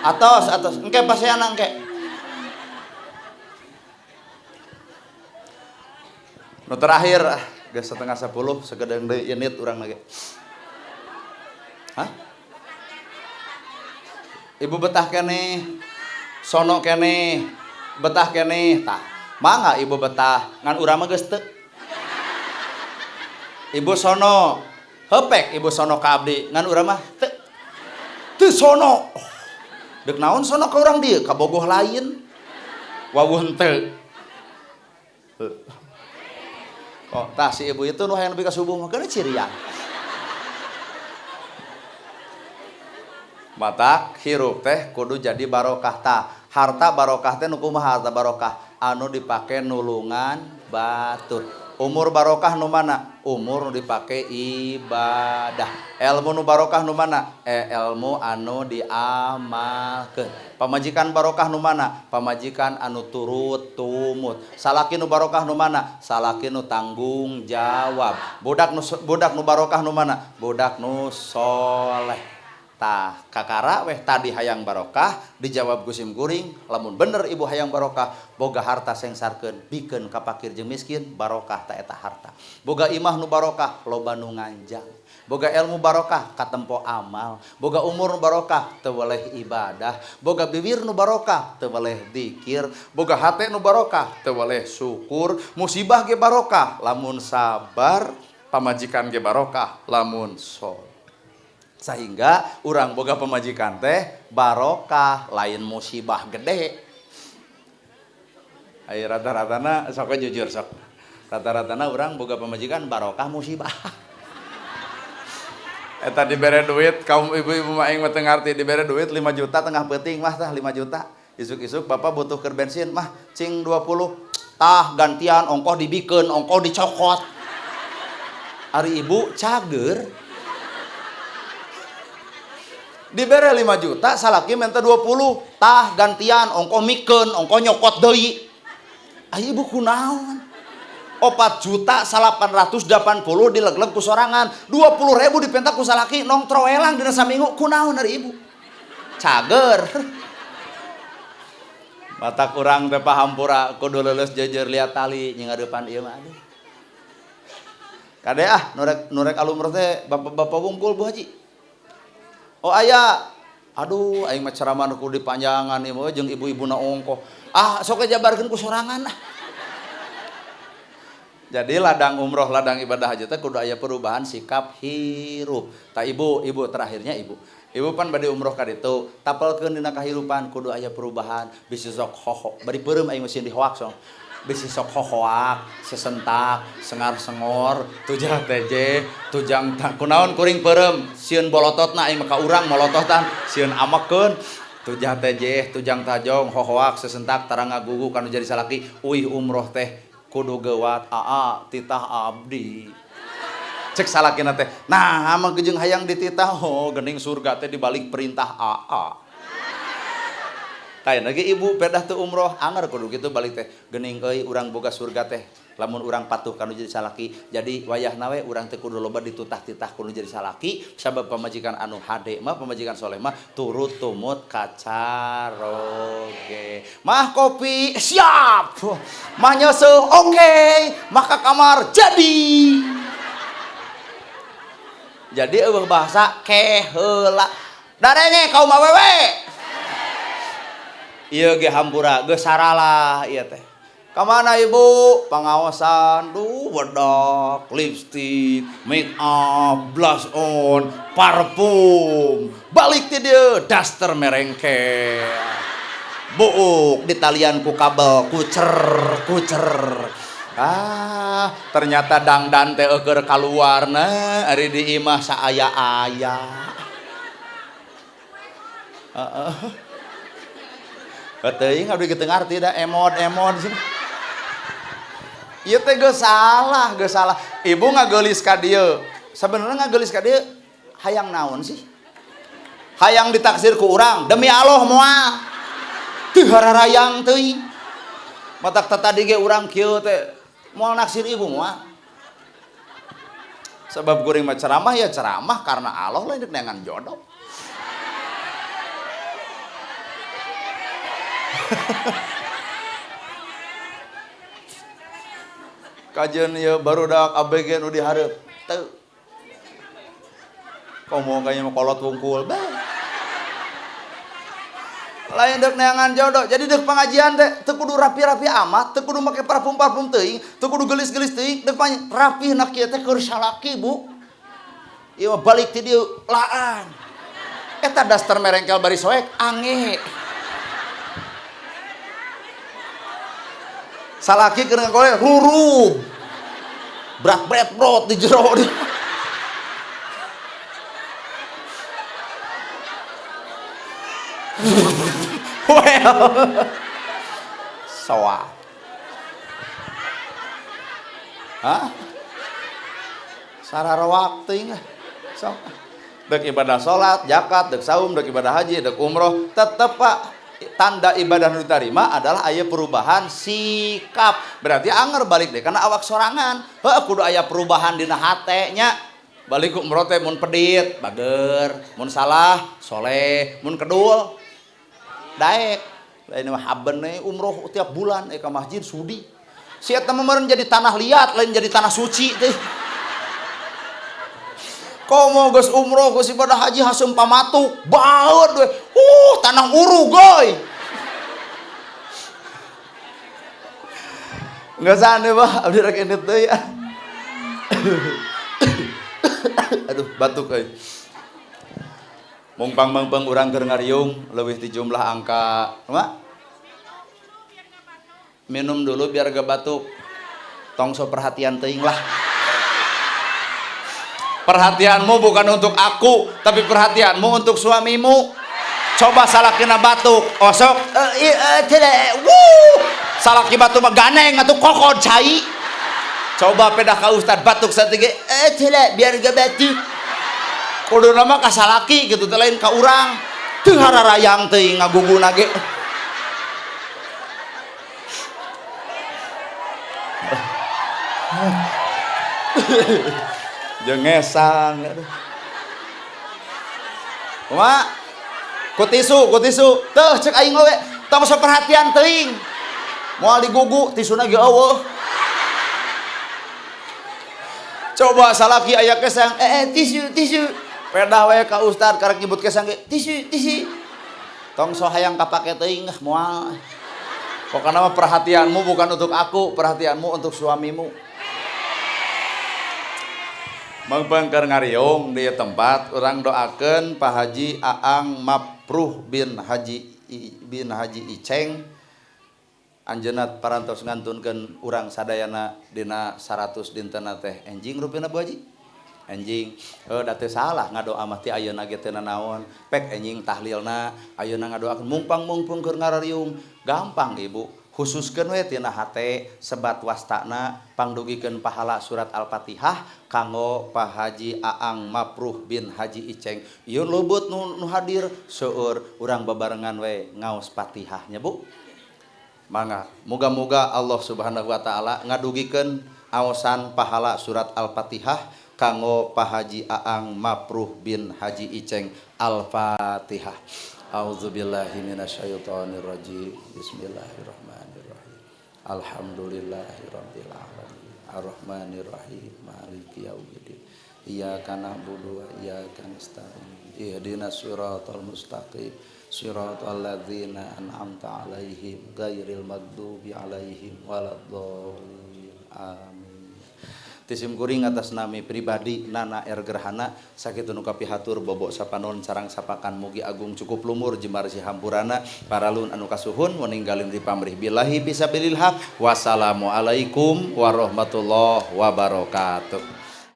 Atos, atos. Engke paseana engke. Nu terakhir, geus 9:30 sagedeung deui init urang lagi. Hah? Ibu betah keneh, sono keneh, betah keneh, tah. Mangga ibu betah, ngan urang mah geus teu. Ibu sono, hepek ibu sono ka abdi, ngan urang mah teu. Teu sono. Oh. Dek naon sono ka urang dieu, ka bogoh lain. Wawuh henteu. Oh, tah si ibu itu nu hayang nepi ka subuh mah keun cirian. Matak hirup teh kudu jadi barokah tah. Harta barokah teh nu kumaha harta barokah? Anu dipake nulungan batur. Umur barokah nu mana? Umur nu dipake ibadah. Ilmu nu barokah nu mana? Ilmu anu diamalkeun. Pamajikan barokah nu mana? Pamajikan anu turut tumut. Salaki nu barokah nu mana? Salaki nu tanggung jawab. Budak nu barokah nu mana? Budak nu soleh. Tah kakara weh tadi hayang barokah dijawab ku sim kuring, lamun bener ibu hayang barokah boga harta sengsarkeun bikeun ka fakir jeung miskin barokah ta eta harta. Boga imah nu barokah loba nu nganjang. Boga ilmu barokah katempo amal. Boga umur nu barokah teu weleh ibadah. Boga bibir nu barokah teu weleh dikir. Boga hate nu barokah teu weleh syukur. Musibah ge barokah lamun sabar, pamajikan ge barokah lamun soleh. Sehingga urang boga pemajikan teh barokah lain musibah gede. Ayo rata-ratana sok jujur sok. Rata-ratana urang boga pemajikan barokah musibah. Eta dibere duit kaum ibu-ibu mah aing mah teu ngarti, dibere duit 5 juta tengah peuting mah tah 5 juta. Isuk-isuk bapak butuh keur bensin mah cing 20. Tah gantian ongkoh dibikeun, ongkoh dicokot. Ari ibu cager. Dibere 5 juta, salaki minta 20. Tah gantian ongkoh mikeun, ongkoh nyokot deui. Ai ibu kunaon? 4.880.000 dilegleg ku sorangan, 20.000 dipenta ku salaki nong troelang dina saminggu kunaon ari ibu? Cager. Mata kurang teh pahampura kudu leuleus jeujeur liat tali jeung ngadepan ieu mah aduh. Kade ah nurek alumroh teh bapak-bapak wungkul Bu Haji. Oh aya, aduh aing mah ceramah nu kudu dipanjangan ieu mah jeung ibu-ibuna ongkoh. Ah sok jabarkeun ku sorangan ah. Jadi ladang umroh, ladang ibadah haji teh kudu aya perubahan sikap hirup. Ta ibu, ibu terakhirnya ibu. Ibu pan bade umroh ka ditu, tapelkeun dina kahirupan kudu aya perubahan, bisi sok hoho, bari peureum aing mesin dihoak sok. Bisi sok hohoak, sesentak, sengar-sengor, tujang teje, tujang kunaon kuring peureum, sieun bolototna aing mah ka urang molototan, sieun amekeun. Tujang teje, tujang tajong, hohoak, sesentak, tarang ngagugu kanu jadi salaki, uih umroh teh kudu geuwat, aa titah abdi. Cek salakina teh, nah mah jeung hayang dititah, oh geuning surga teh dibalik perintah aa. Kayak lagi ibu pedah teu umroh anger kudu kitu balik teh geuning euy urang boga surga teh lamun urang patuh kanu jadi salaki. Jadi wayahna we urang teh kudu loba ditutah-titah kudu jadi salaki sabab pamajikan anu hade mah pamajikan soleh mah turut tumut kacaroge. Mah kopi siap, mah nyeuseuh oke, mah ka kamar jadi. Jadi eueuh bahasa keheula. Darenge kaum awewe. Ieu ge hampura geus saralah ieu teh. Ka mana ibu? Pangaosan, duh bedak, lipstik, make up, blush on, parfum. Balik ti dieu daster merengke. Buuk ditalian ku kabel, kucer kucer. Ah, ternyata dangdan teh eueur kaluarna ari di imah saaya-aya. Heeh. Teuing abdi ge teu ngarti da emod-emod. Ieu teh geus salah, geus salah. Ibu ngageulis ka dieu. Sabenerna ngageulis ka dieu hayang naon sih? Hayang ditaksir ku urang, demi Allah moal. Teu hararayang teuing. Matak tadi ge urang kieu teh moal naksir ibu moal. Sebab kuring mah ceramah ya ceramah karena Allah lain deuk neangan jodoh. Kajian ya barudak ABG nu dihareup teu. Komo kayaknya mah kolot wungkul bae. Lain deuk neangan jodoh. Jadi deuk pengajian teh teu kudu rapi-rapi amat, teu kudu make parfum-parfum teuing, teu kudu geulis-geulis teuing, deuk rapih na kieu teh keur salaki, Bu. Ieu mah balik ti dieu laan. Eta daster merengkel bari soek ange. Salaki keur ngakole rurub. Brat bret brot di jero di. Well. Soa. Hah? Sararawak teuing lah. Sok. Dek ibadah salat, zakat, dek saum, dek ibadah haji, dek umroh, tetep Pak, tanda ibadah nu diterima adalah aya perubahan sikap. Berarti anger balik deh karena awak sorangan. Heuh kudu aya perubahan dina hate nya. Balik ku umroh teh mun pedit, bager, mun salah, soleh, mun kedul daek. Lain mah haben we umroh tiap bulan ka masjid sudi. Si eta mah meureun jadi tanah liat, lain jadi tanah suci teh. Komo geus umroh geus ibadah haji haseum pamatuk, baeud we. Tanah Uruguay. Geus ane bah, abdi rek indit deui. Aduh, batuk euy. Mung pang-mangpang urang keur ngariung leuwih ti jumlah angka, kumaha? Minum dulu biar gak batuk. Tong so perhatian teuing lah. Perhatianmu bukan untuk aku, tapi perhatianmu untuk suamimu. Coba salakina batuk, osok, wuh, salaki batuk mah ganeng atuh kokod cai. Coba pedah ka ustad batuk satige, tidak biar gak batuk. Kudu nama ka salaki gitu, teh lain ka urang. Teu hararayang teuing ngaguguna ge. Jeung ngesang aduh. Kumaha? Ku tisu. Teuh cek aing we, tong sok perhatian teuing. Moal digugu, tisuna ge eueuh. Coba salaki aya kesang, tisu. Pedah we ka ustad karek nyebut kesang ge, tisu. Tong sok hayang kapake teuing ah moal. Pokokna mah perhatianmu bukan untuk aku, perhatianmu untuk suamimu. Mangpang keur ngariung di tempat urang doakeun Pak Haji Aang Mapruh bin Haji Iceng anjeunna parantos ngantunkeun urang sadayana dina 100 dintena teh enjing rupina Bu Haji enjing da teu salah ngadoa mah ti ayeuna ge teu nanaon pek enjing tahlilna ayeuna ngadoakeun mungpang-mungpung keur ngarariung gampang Ibu khususkeun we tina hate sebat wastana pangdugikeun pahala surat Al-Fatihah kanggo Pak Haji Aang Mapruh bin Haji Iceng ieu leubeut nu hadir seueur urang babarengan we ngaos Fatihah nya Bu mangga muga-muga Allah Subhanahu wa taala ngadugikeun aosan pahala surat Al-Fatihah kanggo Pak Haji Aang Mapruh bin Haji Iceng. Al-Fatihah. Auzubillahi minasyaitonirrajim. Bismillahirrahmanirrahim. Alhamdulillahirabbil alamin. Arrahmanirrahim. Maliki yaumiddin. Iyyaka na'budu wa iyyaka nasta'in. Ihdinas siratal mustaqim. Siratal ladzina an'amta 'alaihim ghairil maghdubi 'alaihim waladdallin. Amin. Tisim kuring atas nami pribadi Nana R Gerhana sakitu nu kapihatur bobok sapanon sarang sapakan mugi agung cukup lumur jembar si hampurana paralun anu kasuhun meninggalin di pamrih billahi fisabilil haq. Wassalamualaikum warahmatullahi wabarakatuh.